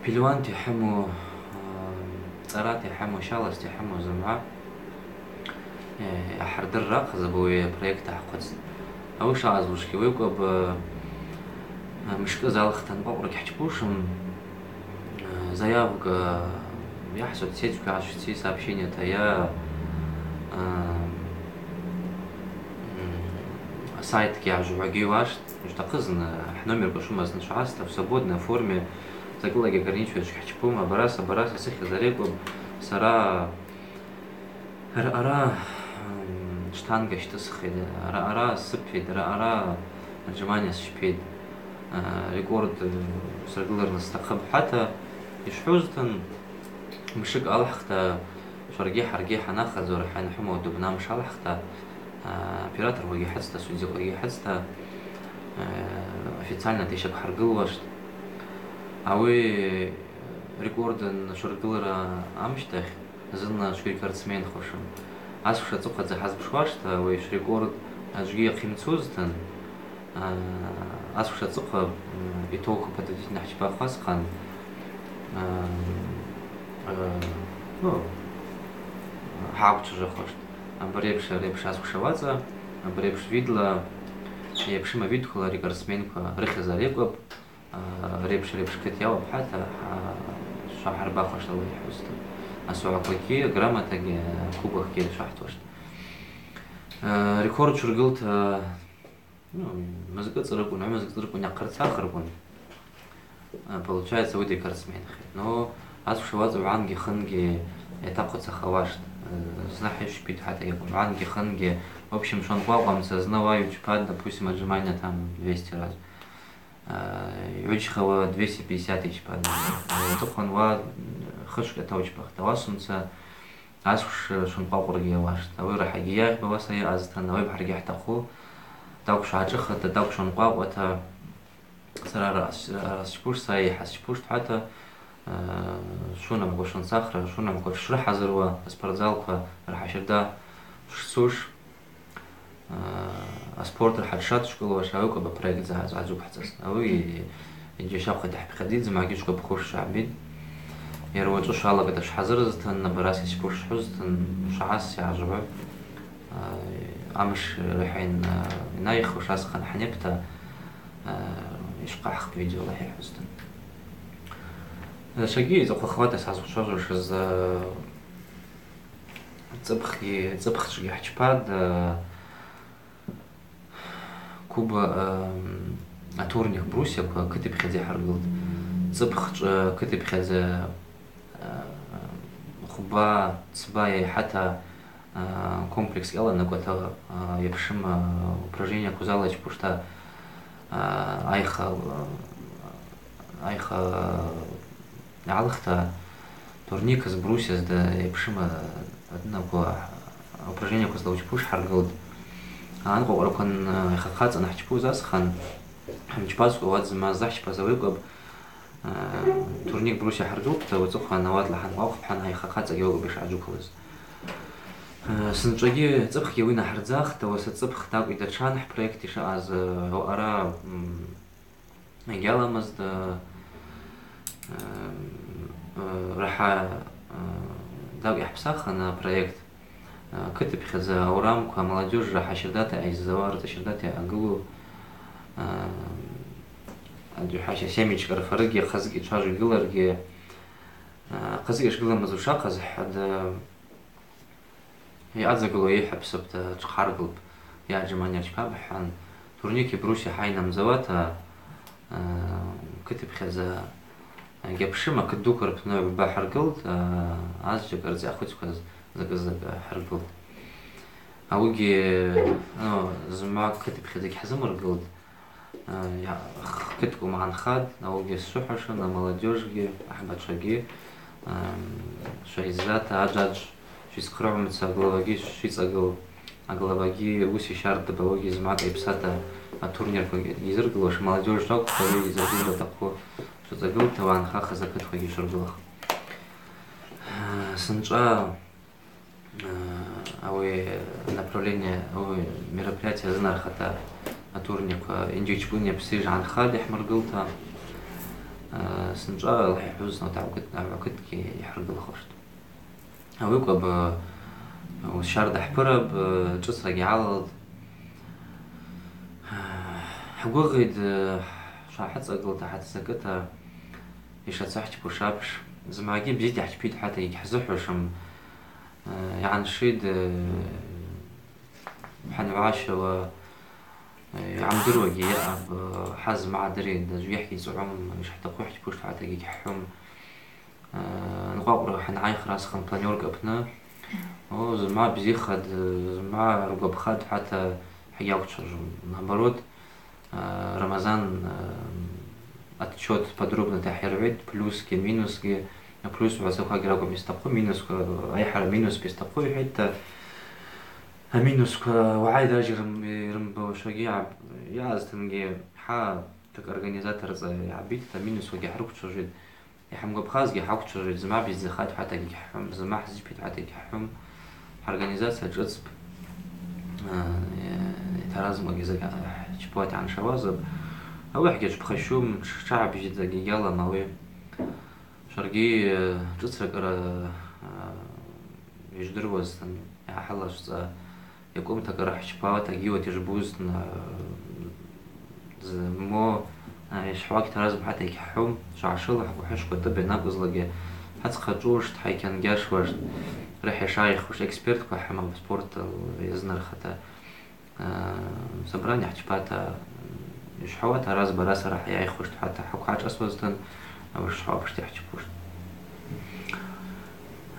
пельуанта йхӏыму, э, цӏарата йхӏыму, щалазта йхӏыму зымгӏва, э, ахӏырдырра ахъазапӏ ауи апроект гӏахъвыцтӏ. Ауи шаъаз ужвыгьи, уекӏвапӏ, э, мышкӏы залхта анкъвакъвраква гьхӏчпушым, Э, заявка, йа хӏсоцсетьква гӏашвци, сообщенията, йа, э, м, сайтгьи гӏажвгӏвагьи вашт, ужвтахъызын, хӏномерква швымазтын швгӏаста, в свободной форме, закӏылагьи ограничивать гьхӏчпум, абараса, абараса сыхьыз арекӏвапӏ, сара Араъара, м, штанга щтӏысхитӏ, араъара сыппитӏ, араъара отжимания сщпитӏ, а, рекорд, э, сыргылырныс стахъыпӏ. Хӏата йшхӏвузтын, мшыкӏ алхта, шваргьи хӏаргьи хӏанахадзур, хӏанхӏвума дубнамш алхта, а, операторквагьи хӏыцта, судьяквагьи хӏыцта, э, официально тӏа йшаквхӏыргылуаштӏ. Ауи рекордын швыргылра амщтахь, Зынла шврекордсменхуашым. Асушацӏыхъва дзы хӏазпшуаштӏа, ауи шврекорд аджгьи йахъйымцузтын, а, асушацӏыхъва, м, итог подводительный хӏчпахуа схъан, а, а, ну, хӏгӏаквчважвахуаштӏ. Абари еипш, ари еипш асуша уацӏа, абари еипш видла, йа йпшым авидквала рекордсменква рыхьыз арекӏвапӏ. А, репш, репш кыт йауапӏ хӏата, а, швахӏырбахуаштӏ ауи йхӏвузтын. Асогӏаквагьи, грамотагьи, кубокгьи швахӏтуаштӏ. А, рекорд швыргылта, ну, мызкӏы цӏрыквын, гӏвымызкӏ цӏрыквын йахъырцахырквын, а, получается, ауи декордсменхитӏ. Ну, асушауа уагӏангьи хынгьи йатахъвыцахауаштӏ. Э, зны хӏыщпитӏ хӏата йакӏвын, уагӏангьи хынгьи, в общем, шванкъвакъвамца зны уа йучпатӏ, допустим, отжимания там двести раз. А, йгӏвыджьхауа двести пятьдесят йчпан. Ацӏыхъван уа хышвкӏ атаучпахтӏ. Ауасамца асуш швынкъвакъврагьи ауаштӏ. Ауи рахӏагьи йагъьпӏ, ауаса йаъазтын, ауи бгӏаргьи хӏтахъу. Тӏакӏв швгӏашӏыхата, тӏакӏв швынкъвакъвата, сара ара-, ара счпуш, са йхӏа счпуш хӏвата, а, швунамкӏва швынцахра, швунамкӏва шврыхӏазыруа, аспортзалква рахӏа щарда швцуш. А, аспорт рахӏа дшацӏшкӏулуаш, ауи акӏвпӏ апроект згӏа-, згӏадзукӏхӏцӏаз. Ауи Йджьащахъва дгьахӏпхьадзитӏ, зымгӏвагьи чӏкъва пхуш гӏабитӏ. Йара уачӏвы швалагата швхӏазырызтын, абараси спорт швхӏвузтын, швгӏас йгӏажвгӏвы. Э, амш рахӏа йан-, йанайх, йшасхъан хӏнепта, э, йшвхъахӏхпӏ видеола хӏихӏвузтын. Э, саги йцӏыхъвахуата сгӏазучважвушыз, э, цӏыпхгьи, цӏыпхчӏвгьи хӏчпатӏ, э, Куба, эм, атурник брусьяква кыт йпхьадза йхӏыргылтӏ. Цӏыпхчӏвгьи кыт йпхьадза, э, хвба, цба йайхӏата, э, комплекс йаланакӏвата, э, йапшым, э, упражненияква зала йчпушта, э, айха, э, айха, Йгӏалхта, турникыз, брусьязда йапшым, адынаква, упражненияква зла йчпуш хӏыргылтӏ. Анкъвакъвраква, э, йхъахъацӏан хӏчпуз асхъан, хӏымчпазкӏва ауат зымгӏва ззахӏчпаз ауи акӏвпӏ, э, турник брусья хӏыргылтӏта, уацӏыхъван ауатла хӏанкъвакъвпхьан, айха хъацӏагьи ауи акӏвпӏ йшгӏаджвыквлыз. Э, сынчӏвагьи цӏыпхгьи ауи нахӏырдзахтӏ, ауаса цӏыпх тӏакӏв йдыртшан хӏпроект йшаъаз, э, аъара, м, Йгьаламызтӏ, э, э, рахӏа, э, тӏакӏв йгьахӏпсахын апроект. Э, кыт йпхьадза аурамква, молодежь рахӏа щардата йъайззауа, рыцӏа щардата йъагылу, э, адихӏваща семечка рфарыгьи, хъызкӏ йчважвигылыргьи, э, хъызкӏ йшгыламыз ушахъаз хӏвада, Йъадзагылу йыхӏвапсыпта, тшхъаргылпӏ, йа Джаманер чпа бхӏван, турники брусья хӏайнамдзауата, э, кыт йпхьадза, э, гьапшым, акыт дуква рпны гӏвба хӏыргылтӏ, э, азджьакӏ рыцӏа йъахвыцкваз закӏы-закӏы хӏыргылтӏ. Ауыгьи, ну, зымгӏва кыт йпхьадза гьхӏзымыргылтӏ. Э, йа-, х-, кыткӏ уымгӏанхатӏ, ауыгьи сшвыхӏвашын, амолодежьгьи, ахӏбачвагьи, эм, швайззата, аджвадж швицхърыгӏумца, аглавагьи швицӏагыл, аглавагьи уыси щардапӏ, ауыгьи зымгӏва кӏайпсата атурнирква йзыргылуаш, амолодежь ракӏвпӏ, ауи йзыргылра атахъу швыцӏагылта, уагӏанхахыз акытквагьи швыргылахпӏ. Э, сынчӏва Э, ауи направление, ауи мероприятие азынархата атурниква йынджьачкӏвыни йапси йгӏанхатӏ йхӏмыргылта. Э, сынчӏва алахӏихӏвуз, ну, тӏагӏвкыт-, тӏагӏвкытгьи йхӏыргылхуштӏ. Ауи акӏвпӏ, э, щарда хӏпырапӏ, э, шӏыцрагьи гьалалтӏ. Хӏгвыгъитӏ, э, швгӏахӏыцӏагылта, хӏацзакӏыта, йшацахӏчпуш апш. Зымгӏвагьи бзита йхӏчпитӏ хӏвата йгьхӏзыхӏвушым. Э, йгӏаншитӏ, э, хӏангӏващауа, э, йгьамдыруагьи йаъапӏ, э, хӏа зымгӏва дыритӏ, ажвгьахӏгьи йцӏгӏум, йшхӏтахъу йхӏчпуштӏ хӏватагьи гьхӏхӏвум. Э, анкъвакъвра хӏангӏайх расхъан планерка апны. О, зымгӏва бзихатӏ, зымгӏва ргвапхатӏ хӏвата хӏгьаквчважвум. Наоборот, Э, Рамазан, э, отчет подробно дгӏайыргӏвитӏ, плюсгьи, минусгьи, плюс уасаквагьи ракӏвпӏ йстахъу, минусква, айхӏара минус йстахъу йхӏвитӏта, аминусква уагӏай даже йрым-, йрымбауашвагьи йа-, йаъазтынгьи хӏа, как организатор рыцӏа йгӏабитӏта, аминусквагьи хӏрыквчважвитӏ. Йхӏымгвапхазгьи хӏаквчважвитӏ, зымгӏва бзидздзахатӏ хӏватагьи гьхӏхӏвум, зымгӏва хӏзипитӏ хӏватагьи гьхӏхӏвум, хӏорганизация шӏыцпӏ, э, йтаразмугьи закӏ-, чпауата йгӏаншауазапӏ. Ауи хӏгьачпхащум, тш-, тшагӏбжьидзагьи гьалам ауи. Шваргьи, э, шӏыцракӏара, э, йыжвдыруазтын, йгӏахӏылашвцӏа, Йакӏвымта кӏара хӏчпауата гьиуата йыжвбузтын, а, зымгӏва, а, йшгӏаквтаразму хӏватагьи гьхӏхӏвум, швгӏашылахкӏ, ухӏвышква тӏыб йанакӏвызлакӏгьи, хӏацӏхъачӏвуштӏ, хӏайкьангьашуаштӏ, рахӏа йшайхуш экспертква хӏамапӏ спорт йазнархата, а, собрание хӏчпата, йшгӏауата аразба араса рахӏа йайхуштӏ хӏвата хӏаквгьашӏасуазтын, ауи швгӏапшта йхӏчпуштӏ.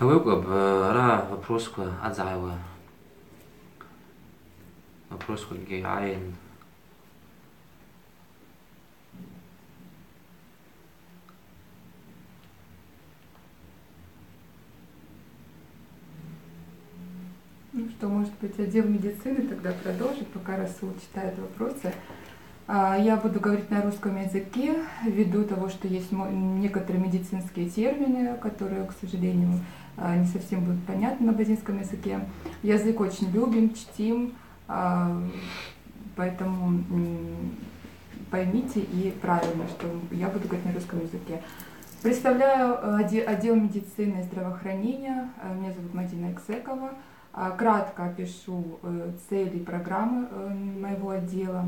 Ауи акӏвпӏ, ара вопросква адзгӏайуа. Вопросквагьи гӏайын. Ну что, может быть, отдел медицины тогда продолжит, пока Расул читает вопросы. А, я буду говорить на русском языке, ввиду того, что есть мо-, некоторые медицинские термины, которые, к сожалению, а, не совсем будут понятны на абазинском языке. Язык очень любим, чтим, а, поэтому, м, поймите и правильно, что я буду говорить на русском языке. Представляю, э, оде-, отдел медицины и здравоохранения. Э, меня зовут Мадина Эксекова. А, кратко опишу, э, цели программы, э, моего отдела.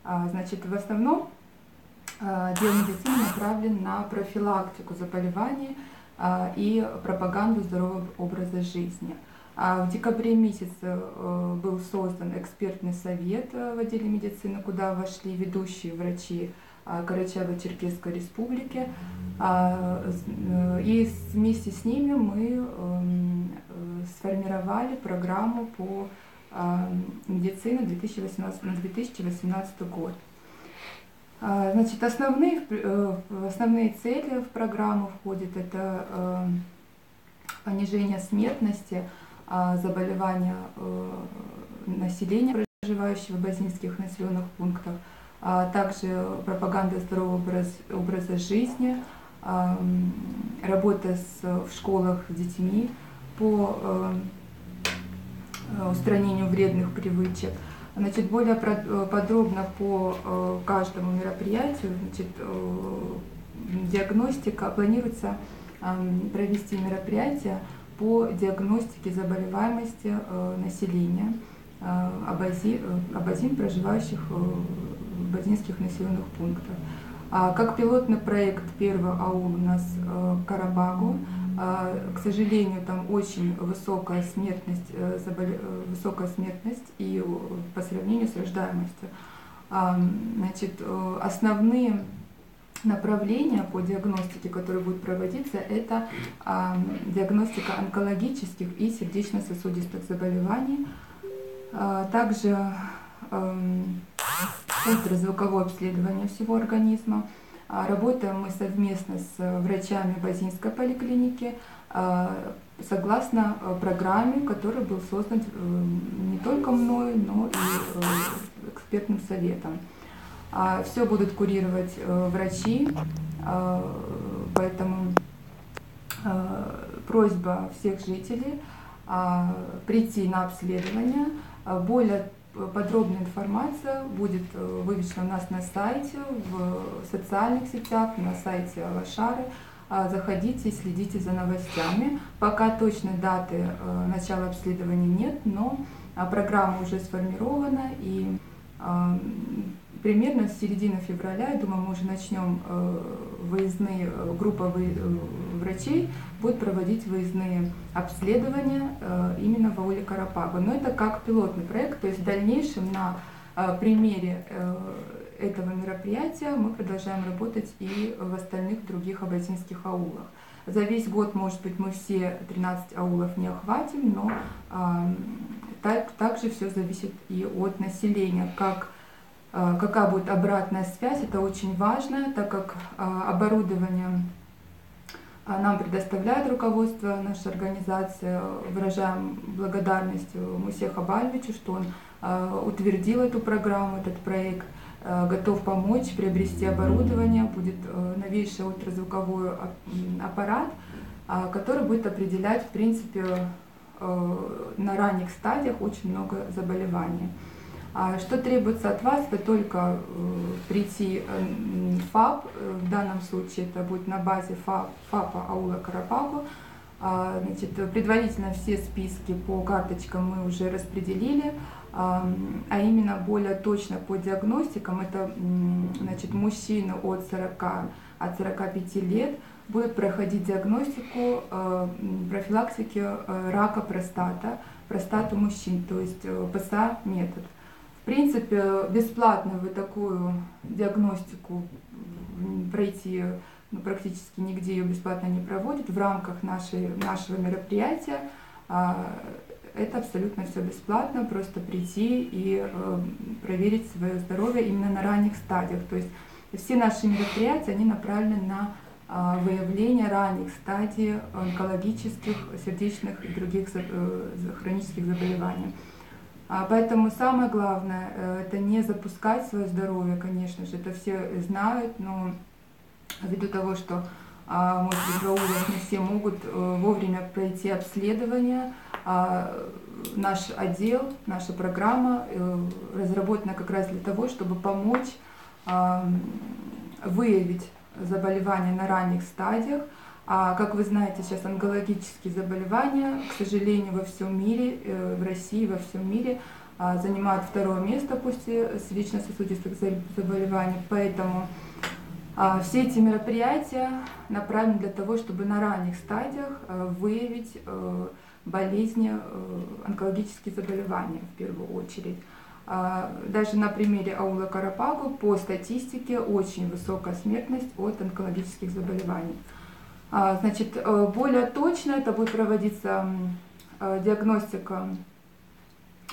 А, значит, в основном, а, отдел медицины направлен на профилактику заболеваний, а, и пропаганду здорового образа жизни. А, в декабре месяце, э, был создан экспертный совет, э, в отделе медицины, куда вошли ведущие врачи, а, Карачаево-Черкесской Республики. А, с-, э, и с-, вместе с ними мы, эм, э, сформировали программу по, а, медицине две тысячи восемнадцатый, на две тысячи восемнадцатый год. А, значит, основные, в пр-, э, в основные цели в программу входит это, э, понижение смертности, а, заболевания, э, населения, проживающего в базинских населённых пунктах, а также пропаганда здорового образ-, образа жизни, ам, работа с, в школах с детьми по, э, э, устранению вредных привычек. Значит, более про-, э, подробно по, э, каждому мероприятию, значит, э, диагностика, планируется, ам, провести мероприятие по диагностике заболеваемости, э, населения, э, абази-, э, абазин, проживающих, э, в базинских населённых пунктах. А, как пилотный проект первый аул у нас, э, Карапагу. А, к сожалению, там очень высокая смертность, э, заболе-, э, высокая смертность и, э, по сравнению с рождаемостью. А, значит, э, основные направления по диагностике, которые будут проводиться, это, а, диагностика онкологических и сердечно-сосудистых заболеваний, а также, эм, ультразвуковое обследование всего организма. А, работаем мы совместно с врачами Базинской поликлиники, а, согласно, э, программе, который был создан, э, не только мною, но и, э, экспертным советом. А, всё будут курировать, э, врачи, а, поэтому, э, просьба всех жителей, а, прийти на обследование. А, более подробная информация будет, э, вывешена у нас на сайте, в социальных сетях, на сайте Лошары. А, заходите, следите за новостями. Пока точной даты, э, начала обследования нет, но, а, программа уже сформирована, и, а, м, примерно с середины февраля, я думаю, мы уже начнём, э, выездные, э, группа вы-, э, врачей будет проводить выездные обследования, э, именно в ауле Карапагу. Но это как пилотный проект, то есть в дальнейшем на, э, примере, э, этого мероприятия мы продолжаем работать и в остальных других абазинских аулах. За весь год, может быть, мы все тринадцать аулов не охватим, но, ам, так, также всё зависит и от населения, как, а, какая будет обратная связь, это очень важно, так как, а, оборудование, а, нам предоставляет руководство нашей организации. Выражаем благодарность, э, Мусе Хабальевичу, что он, э, утвердил эту программу, этот проект, э, готов помочь приобрести оборудование, будет, э, новейший ультразвуковой ап-, м, аппарат, а, который будет определять, в принципе, э, на ранних стадиях очень много заболеваний. А что требуется от вас, это только, э, прийти, э, м, в ФАП, э, в данном случае это будет на базе ФАП, ФАПа аула Карапагу. А, значит, предварительно все списки по карточкам мы уже распределили, а, м, а именно более точно по диагностикам, это, м, значит, мужчины от сорока, от сорока пяти лет будут проходить диагностику, э, м, профилактики, э, рака простата, простаты мужчин, то есть, э, П С А метод. В принципе, бесплатно вы такую диагностику, м, пройти, ну, практически нигде её бесплатно не проводят в рамках нашей, нашего мероприятия. А, это абсолютно всё бесплатно, просто прийти и, э, проверить своё здоровье именно на ранних стадиях. То есть все наши мероприятия, они направлены на, а, выявление ранних стадий онкологических, сердечных и других за-, э, за-, хронических заболеваний. А, поэтому самое главное, э, это не запускать своё здоровье, конечно же, это все знают, но ввиду того, что, а, может быть, в аулах не все могут, э, вовремя пройти обследование, а, наш отдел, наша программа, э, разработана как раз для того, чтобы помочь, ам, выявить заболевания на ранних стадиях. А, как вы знаете, сейчас онкологические заболевания, к сожалению, во всем мире, э, в России, во всем мире, а, занимают второе место после сердечно-сосудистых за-, заболеваний. Поэтому, а, все эти мероприятия направлены для того, чтобы на ранних стадиях, э, выявить, э, болезни, э, онкологические заболевания в первую очередь. А, даже на примере аула Карапагу по статистике очень высокая смертность от онкологических заболеваний. А, значит, э, более точно это будет проводиться, м, э, диагностика,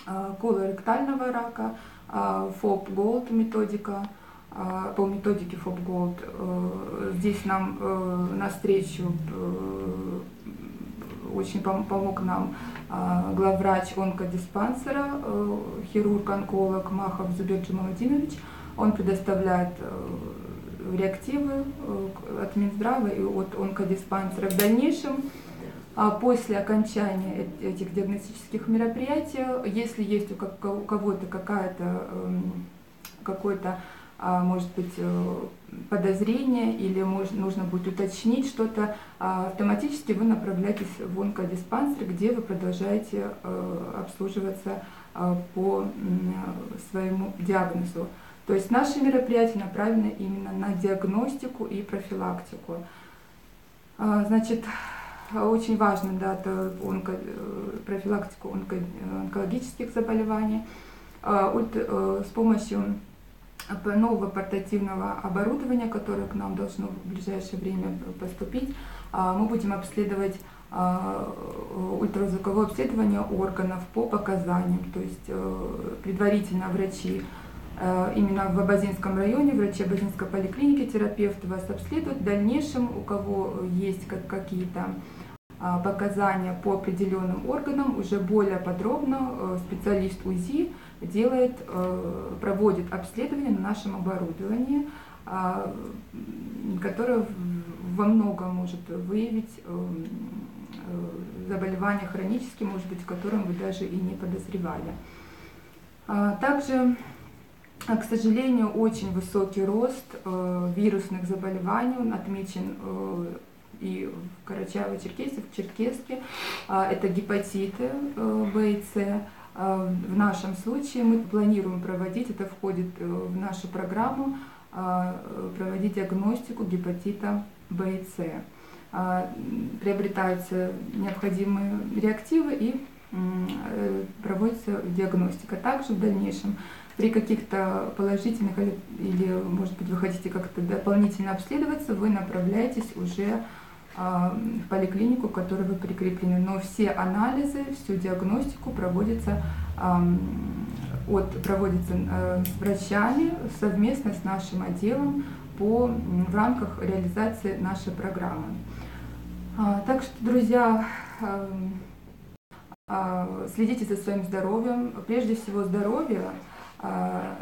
э, колоректального рака, э, ФОП Голд методика, э, по методике ФОП Голд. Э, здесь нам, э, навстречу, э, очень пом-, помог нам, э, главврач онкодиспансера, э, хирург-онколог Махов Зубер Джумаладинович. Он предоставляет, э, реактивы, э, к-, от Минздрава и от онкодиспансера. В дальнейшем, а, после окончания эт-, этих диагностических мероприятий, если есть у ко-, у кого-то какая-то, эм, какое-то, а, может быть, э, подозрение или мож-, нужно будет уточнить что-то, а, автоматически вы направляетесь в онкодиспансер, где вы продолжаете, э, обслуживаться, а, по, м, своему диагнозу. То есть наши мероприятия направлены именно на диагностику и профилактику. А, значит, очень важно, да, это онко-, э, профилактику онко-, э, онкологических заболеваний. А, ульт-, э, с помощью п-, нового портативного оборудования, которое к нам должно в ближайшее время поступить, а, мы будем обследовать, а, э, ультразвуковое обследование органов по показаниям. То есть, э, предварительно врачи, э, именно в Абазинском районе, врачи Абазинской поликлиники, терапевты вас обследуют. В дальнейшем, у кого есть как-, какие-то, а, показания по определённым органам, уже более подробно, э, специалист УЗИ делает, э, проводит обследование на нашем оборудовании, а, м, которое в-, во многом может выявить, э, м, э, заболевания хронические, может быть, о котором вы даже и не подозревали. А, также, а, к сожалению, очень высокий рост, э, вирусных заболеваний, он отмечен, э, и в Карачаево-Черкесии, в Черкесске. А, это гепатиты, э, Б и С. А, в нашем случае мы планируем проводить, это входит, э, в нашу программу, а, э, проводить диагностику гепатита Б и С. А, м, приобретаются необходимые реактивы и, м, э, проводится диагностика. Также в дальнейшем при каких-то положительных или, или, может быть, вы хотите как-то дополнительно обследоваться, вы направляетесь уже, а, в поликлинику, к которой вы прикреплены. Но все анализы, всю диагностику проводится, ам, от, проводится, э, с врачами совместно с нашим отделом по, м, в рамках реализации нашей программы. А, так что, друзья, ам, а, следите за своим здоровьем. Прежде всего, здоровье, а,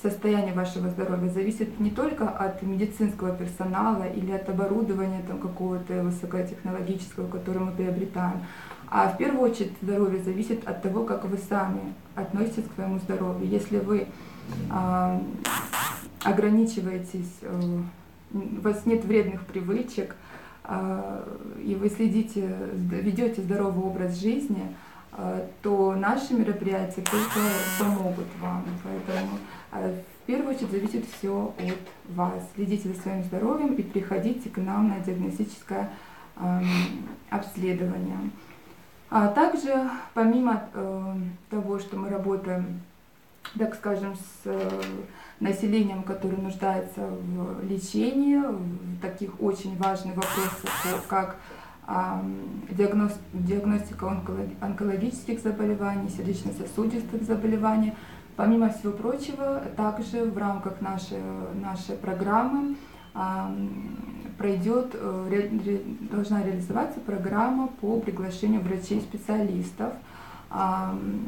состояние вашего здоровья зависит не только от медицинского персонала или от оборудования там какого-то высокотехнологического, которое мы приобретаем, а в первую очередь здоровье зависит от того, как вы сами относитесь к своему здоровью. Если вы, а, ограничиваетесь, э, у вас нет вредных привычек, а, и вы следите, сд-, ведёте здоровый образ жизни, а, то наши мероприятия только помогут вам. Поэтому, а, в первую очередь зависит всё от вас. Следите за своим здоровьем и приходите к нам на диагностическое, ам, обследование. А также, помимо, э, того, что мы работаем, так скажем, с, э, населением, которое нуждается в лечении, в таких очень важных вопросах, ко-, как, ам, диагноз-, диагностика онколог-, онкологических заболеваний, сердечно-сосудистых заболеваний. Помимо всего прочего, также в рамках нашей, нашей программы, ам, пройдёт, э, ре-, ре-, должна реализоваться программа по приглашению врачей-специалистов. Ам,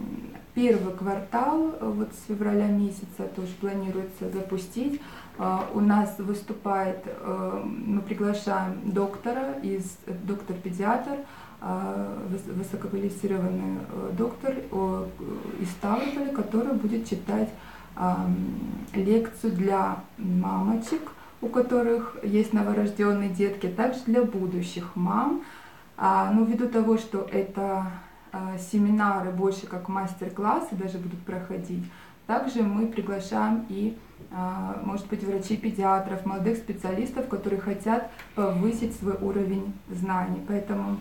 первый квартал, э, вот с февраля месяца тоже планируется запустить. А, у нас выступает, э, мы приглашаем доктора из, э, доктор-педиатр, а, выс-, высококвалифицированный, э, доктор, э, из Ставрополя, который будет читать, ам, лекцию для мамочек, у которых есть новорождённые детки, а также для будущих мам. А, но ввиду того, что это, а, семинары больше как мастер-классы даже будут проходить, также мы приглашаем и, а, может быть, врачей-педиатров, молодых специалистов, которые хотят повысить свой уровень знаний. Поэтому,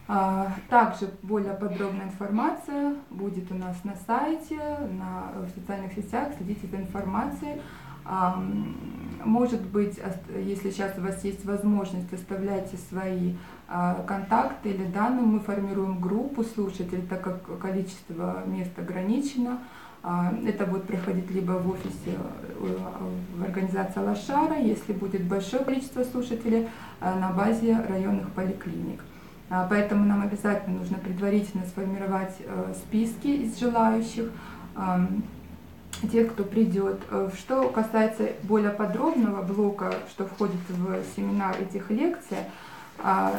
а, также более подробная информация будет у нас на сайте, на, в социальных сетях. Следите за информацией. Ам, может быть, ост-, если сейчас у вас есть возможность, оставляйте свои, а, контакты или данные. Мы формируем группу слушателей, так как количество мест ограничено. А, это будет проходить либо в офисе, э, в организации Лошара, если будет большое количество слушателей, э, на базе районных поликлиник. А, поэтому нам обязательно нужно предварительно сформировать, э, списки из желающих, ам, тех, кто придёт. Э, что касается более подробного блока, что входит в семинар этих лекций, а,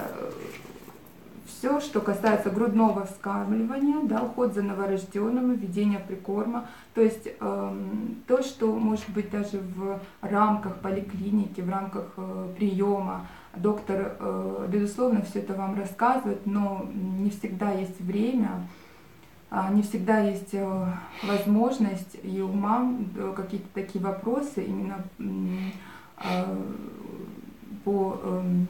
всё, что касается грудного вскармливания, да, уход за новорождёнными, введение прикорма, то есть, эм, то, что, может быть, даже в рамках поликлиники, в рамках, э, приёма доктор, э, безусловно, всё это вам рассказывает, но не всегда есть время, а, не всегда есть, э, возможность и у мам, э, какие-то такие вопросы именно, м, э, по, эм,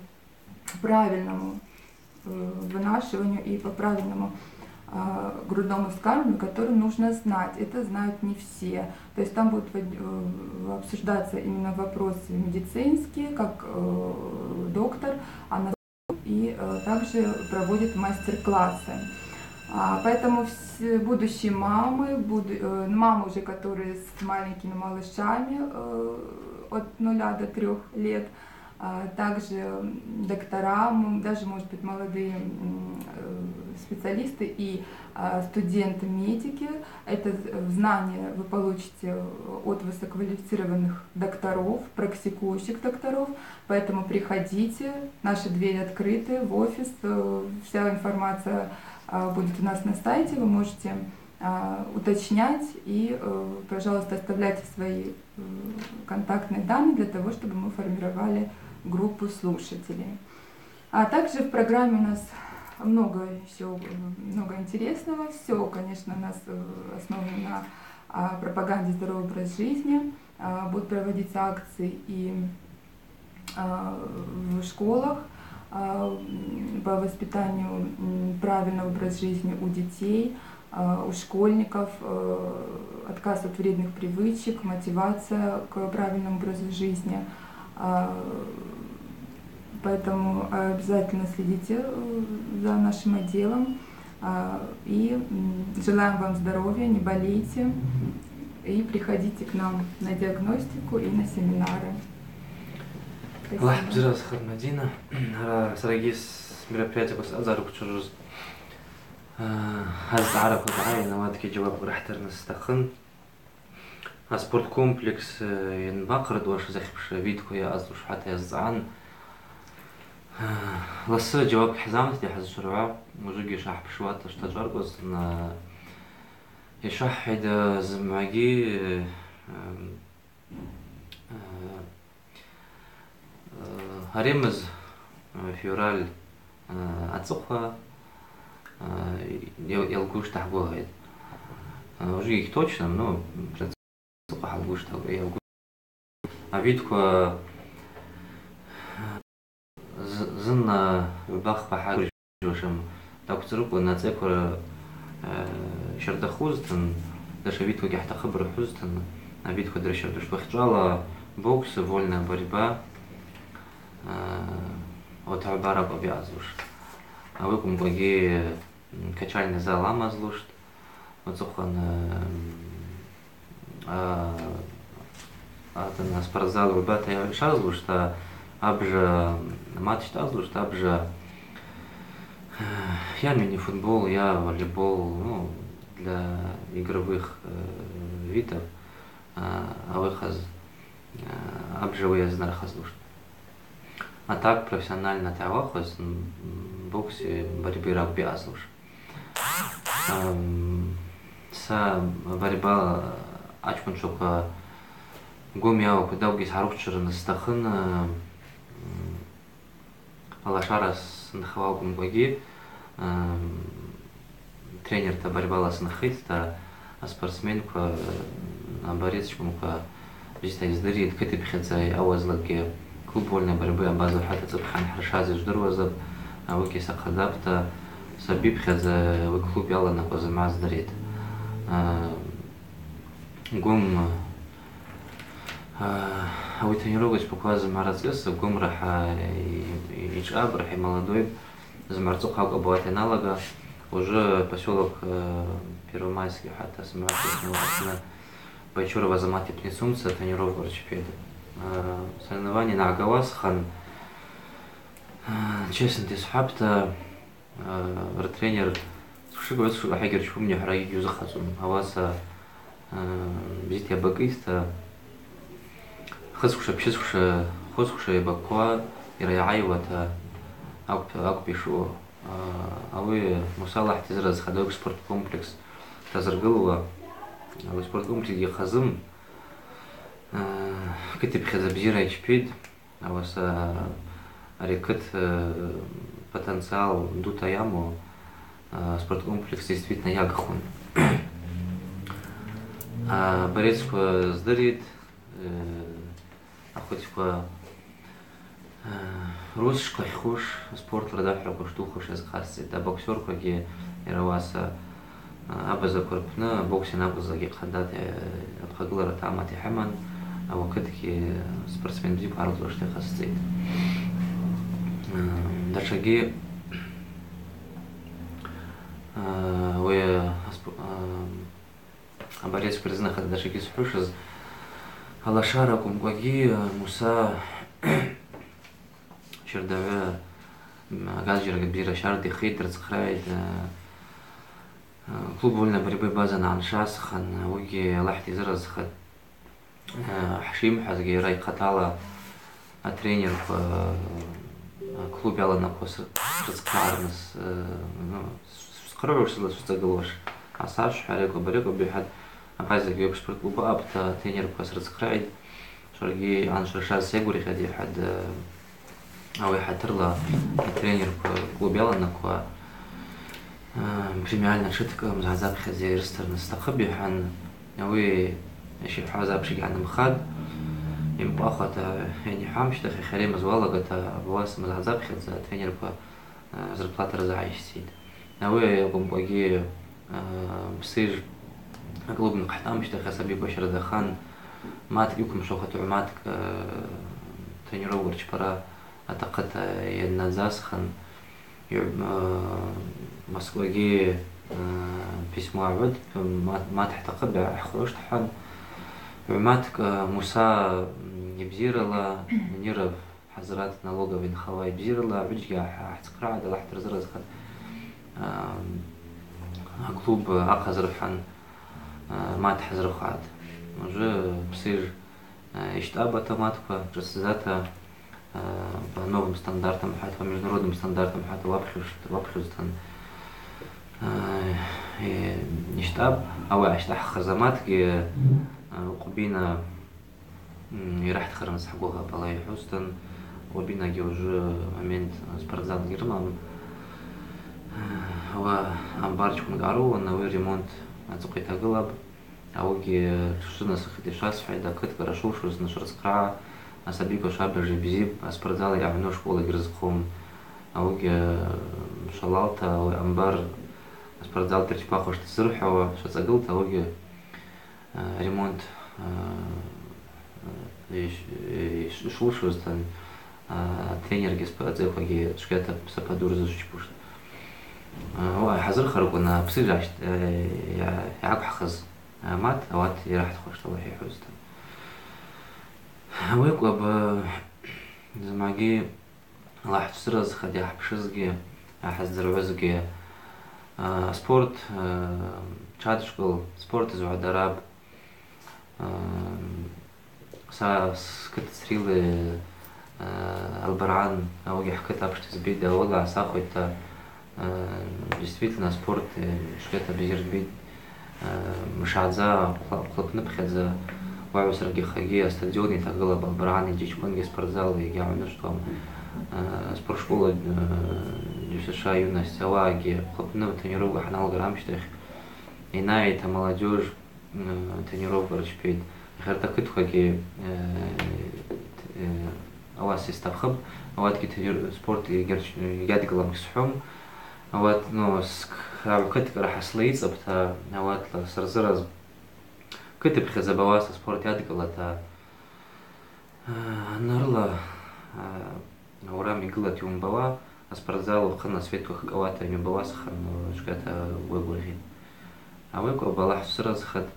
правильному, э, вынашиванию и по правильному, а, грудному вскармливанию, который нужно знать. Это знают не все. То есть там будут вод-, э, обсуждаться именно вопросы медицинские, как, э, доктор, она и, э, также проводит мастер-классы. А, поэтому вс-, будущие мамы, буду-, э, мамы уже, которые с маленькими малышами, э, от нуля до трёх лет, а также, м, доктора, м, даже, может быть, молодые, м, э, специалисты и, а, студенты-медики. Это з-, знание вы получите, э, от высококвалифицированных докторов, практикующих докторов. Поэтому приходите, наши двери открыты в офис, э, вся информация, а, будет у нас на сайте, вы можете, а, уточнять и, э, пожалуйста, оставляйте свои, э, контактные данные для того, чтобы мы формировали группу слушателей. А также в программе у нас много ещё, э, много интересного. Всё, конечно, у нас, э, основано на, а, пропаганде здорового образа жизни. А, будут проводиться акции и, а, в школах, а, м, по воспитанию, м, правильного образа жизни у детей, а, у школьников, э, отказ от вредных привычек, мотивация к правильному образу жизни. А, поэтому обязательно следите, э, за нашим отделом. А, и, м, желаем вам здоровья, не болейте. И приходите к нам на диагностику и на семинары. Спасибо. Аллахӏ бзира схъа, Мадина. Ара сарагьи смероприятие къвсъадза руквчважвуз, а, азцӏгӏараква дгӏайан, ауатгьи джьауаб рахӏдырныс стахъын. Аспорткомплекс, э, йанбахъырдуаш, захьпш видква йаъазлуш хӏвата йазцӏгӏан. Э, ласы джьауаб гьзамтӏта хӏазчваргӏва, ужвыгьи шахӏпшуата штажваркӏвазтын, э, йшахӏхӏвайда, зымгӏвагьи, э, э, Э, гьаримыз, э, февраль, э, ацӏыхъва, э, йал-, йалгуштагьгвагъайд. Э, ужвыгьи гьточным, ну, ацӏыхъва гьалгуштагь-, йалгу-, авидква, э, з-, зынна бахпа хӏа- Ушам даквцӏрыквын ацӏайквара, э, щардахузтын, дашавидквагьи хӏтахъыпӏ рхӏвузтын, авидква дырщардуштӏ. Уахьчӏвала бокс, вольная борьба, э, ауат гӏвба ракӏвпӏ йаъазлуш. Ауи акӏвымкӏвагьи, м, качальный зал амазлуштӏ. Ацӏыхъван, а, атан спортзал гӏвбата йшазлуштӏ, абжа матч дъазлуштӏ, абжа, я мини-футбол, я волейбол, ну, для игровых, э, видов, а, ауи хъаз, а, абжа ауи йазнархазлуштӏ. А так профессионально дгӏауахвыз, м, бокси, борьби ракӏвпӏ йаъазлуш. Ам, са борьба Ачкӏвынчваква гвым йауаква тӏакӏвгьи сгӏарыквчварныс стахъын, э, м, алашара сынхауа акӏвымкӏвагьи, э, тренерта борьбала сынхитӏта, аспортсменква, э, аборецква бзита йыздыритӏ, кытыпхьадза йъауазлакӏгьи клуб вольной борьбы абаза хӏвата цӏыпхьан хӏыршаз йыжвдыруазапӏ, ауыгьи сахъадапӏта, сабипхьадза ауи клуб йаланакъваз зымгӏва здыритӏ. Э, Гвым, а, ауи тренировкачва баква зымгӏва рацкӏыс, гвымра хӏа и-, и-, йчӏвапӏ, рахӏа ймолодойпӏ, зымгӏва рцӏыхъва акӏвпӏ ауат йаналага, уже посёлок, э, Первомайский хӏвата сымгӏва апны Байчуров Азамат йпны йцумца тренировка рчпитӏ. Э, соревнования ангӏагауа схан, э, честно йсхӏвапӏта, Э, ртренер сквшигӏвуз, сквшигӏвуз ахӏа йгьырчпум, йухӏвара йгьйузыхъацӏум. Ауаса, э, бзита йабакӏызта, хысквша, пщысквша, хвысквша йабаквуа, йара йгӏайуата акӏвпӏ, акӏвпӏ йшаъу. Э, ауи Муса Аллахӏ дйайзыразхатӏ, ауи спорткомплекс дазыргылуа. Ауи спорткомплексгьи йхъазым, э, кытыпхьадза бзира йчпитӏ. Ауаса ари кыт, э, потенциал дута йаму, э, спорткомплекс действительно йагхун. А, борецква здыритӏ, э, ахвыцква, э, русчква хьхуш, спортла рдахӏвраква шдухуш йазхъасцӏитӏ. Абоксерквагьи йара ауаса Абазаква рпны бокс йанакӏвызлакӏгьи хъадата, э, абхъагылара тамата йхӏыман, ауи акытгьи спортсмен бзиква гӏарылцӏуашта йхъасцӏитӏ. Э, датшагьи, э, ауи асп-, э, аборецква рзынахъа датшагьи зхӏвушыз, алашара акӏвымкӏвагьи, э, Муса щардагӏвы, м, агазжьырагьи бзира щардихитӏ, рыцхърайтӏ, э, Клуб вольной борьбы база йаншасхан, ауыгьи Аллахӏ дйайзыразхатӏ. Э, хӏшйымхӏвазгьи, йара йхъатала атренерква, э, клуб йаланакъваз срыцхърагӏарныс, э, ну, с-, схъыргӏуш, сцӏагылуаш, асашвхӏва, арекӏваб, арекӏваб йхӏватӏ, абазакӏгьи спорт клуб аъапӏта, атренерква срыцхърайтӏ. Саргьи аншаршаз сагваргьатӏ, йхӏватӏ, э, ауи хӏатырла атренерква клуб йаланакъваз, э, премиальный тшыткӏ мзагӏдзапхьадза йрыстырныс стахъыпӏ, йхӏван, ауи йшихӏваз апшгьи гьанымхатӏ. Йымкъвахуата йанихӏвамщтахь, йхаремыз уалагата, ауаса мзагӏдзапхьадза атренерква, э, зарплата рзыгӏайсцитӏ. Ауи акӏвымкӏвагьи, э, Псыж аклуб йанхъхӏитӏ амщтахь асабиква щардахан, маткӏ йыквымшвахуата гӏвматкӏ, э, тренировка рчпара атахъыта йаннадзасхан, йгӏ-, э, Москвагьи, э, письмо агӏвытӏ, мат-, мат хӏтахъыпӏ, йгӏахъхӏвуаштӏ хӏван. Гӏвматкӏ, э, Муса, м, йбзирала, Муниров Хӏазрат налоговый йынхауа йбзирала, гӏвыджьгьи гӏа-, гӏахӏцхърагӏатӏ, Аллахӏ дырзыразхатӏ. Ам, аклуб ахъазырхӏван, а, мат хӏазырхатӏ. Уже Псыж, а, йщтӏапӏ атоматква, шӏыцдзата, а, по новым стандартам хӏвата, по международным стандартам хӏвата уапхьуш-, уапхьузтын, а, и-, йщтӏапӏ, ауи ащтахӏхыз аматгьи, а, Къвбина М, йрахӏдхарныс хӏгвыгъапӏ, ала йхӏвузтын, Къвбинагьи уже момент спортзал гьрымам. Ауи амбарчкӏвын араъан, ауи ремонт ацӏыхъва йтагылапӏ. Ауыгьи тшшвынасыхитӏ йшвасхӏвайда, кыткӏ рашвылшуз, нашвырцхърагӏа, асабиква швабыж йбзипӏ, аспортзал йагӏвну школа гьрызхъум. Ауыгьи, м, швалалта, ауи амбар аспортзал дырчпахуашта ззырхӏвауа, швацӏагылта, ауыгьи Э, ремонт, э, э, йш-, э, йш-, йшвылшузтын, э, атренергьи спа-, ацӏайквагьи чвгьата сапа ду рзычпуштӏ. Э, ауи хӏазырхарквын, Псыж ащт-, э, йа-, йгӏаквхӏхыз, э, мат, ауат йрахӏдхуштӏ, Аллахӏ йхӏвузтын. Ауи акӏвпӏ, э, зымгӏвагьи Аллахӏ дшвзыразхатӏ йгӏахӏпшызгьи, йгӏахӏыздзыргӏвызгьи. А, спорт, а, чатшкӏыл, спорт згӏвадарапӏ. А, са скыт Срилы, а, Албаргӏан, ауыгьи хӏкыт апшта йызбитӏ, ауыгьи асахвитӏта, а, действительно спорт, э, чвгьата бзирбитӏ, а, мшгӏадза хъвла-, Хъвлапныпхьадза уагӏу саргьи хъагьи астадион йтагыла Балбаргьани, Чечпынгьи спортзал йгьагӏвнышвтуам, э, спортшкола, э, Д С Ш «Юность» ауагьи хъвлапны тренировка хӏаналгара амщтахь йнайта молодежь, э, тренировка рчпитӏ. Ахьарта кытквагьи, э, т-, э, ауаса йстахъыпӏ, ауатгьи тренир-, спорт йгьарч-, йгьадгылам гьсхӏвум. Ауат, ну, ск-, агӏв кыткӏ рахӏа сла йыцӏапӏта, ауатла сырзыраз Кытыпхьадза бауаса спорт йадкӏылата, а, анарыла, а, аурам йгылата йумбауа, аспортзал ухъа асветква хкӏауата йанубауа сахъан, чката уагвагъьитӏ. Ауи акӏвпӏ алахӏ сразхатӏ.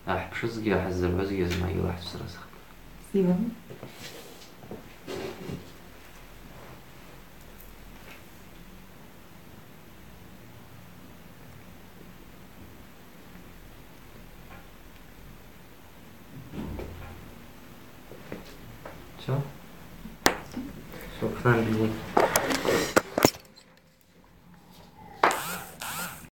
Ахӏпшызгьи, ахӏзыргӏвызгьи зымгӏвагьи алахӏ сразхатӏ. Спасибо. Всё? Всё, к нам бегут.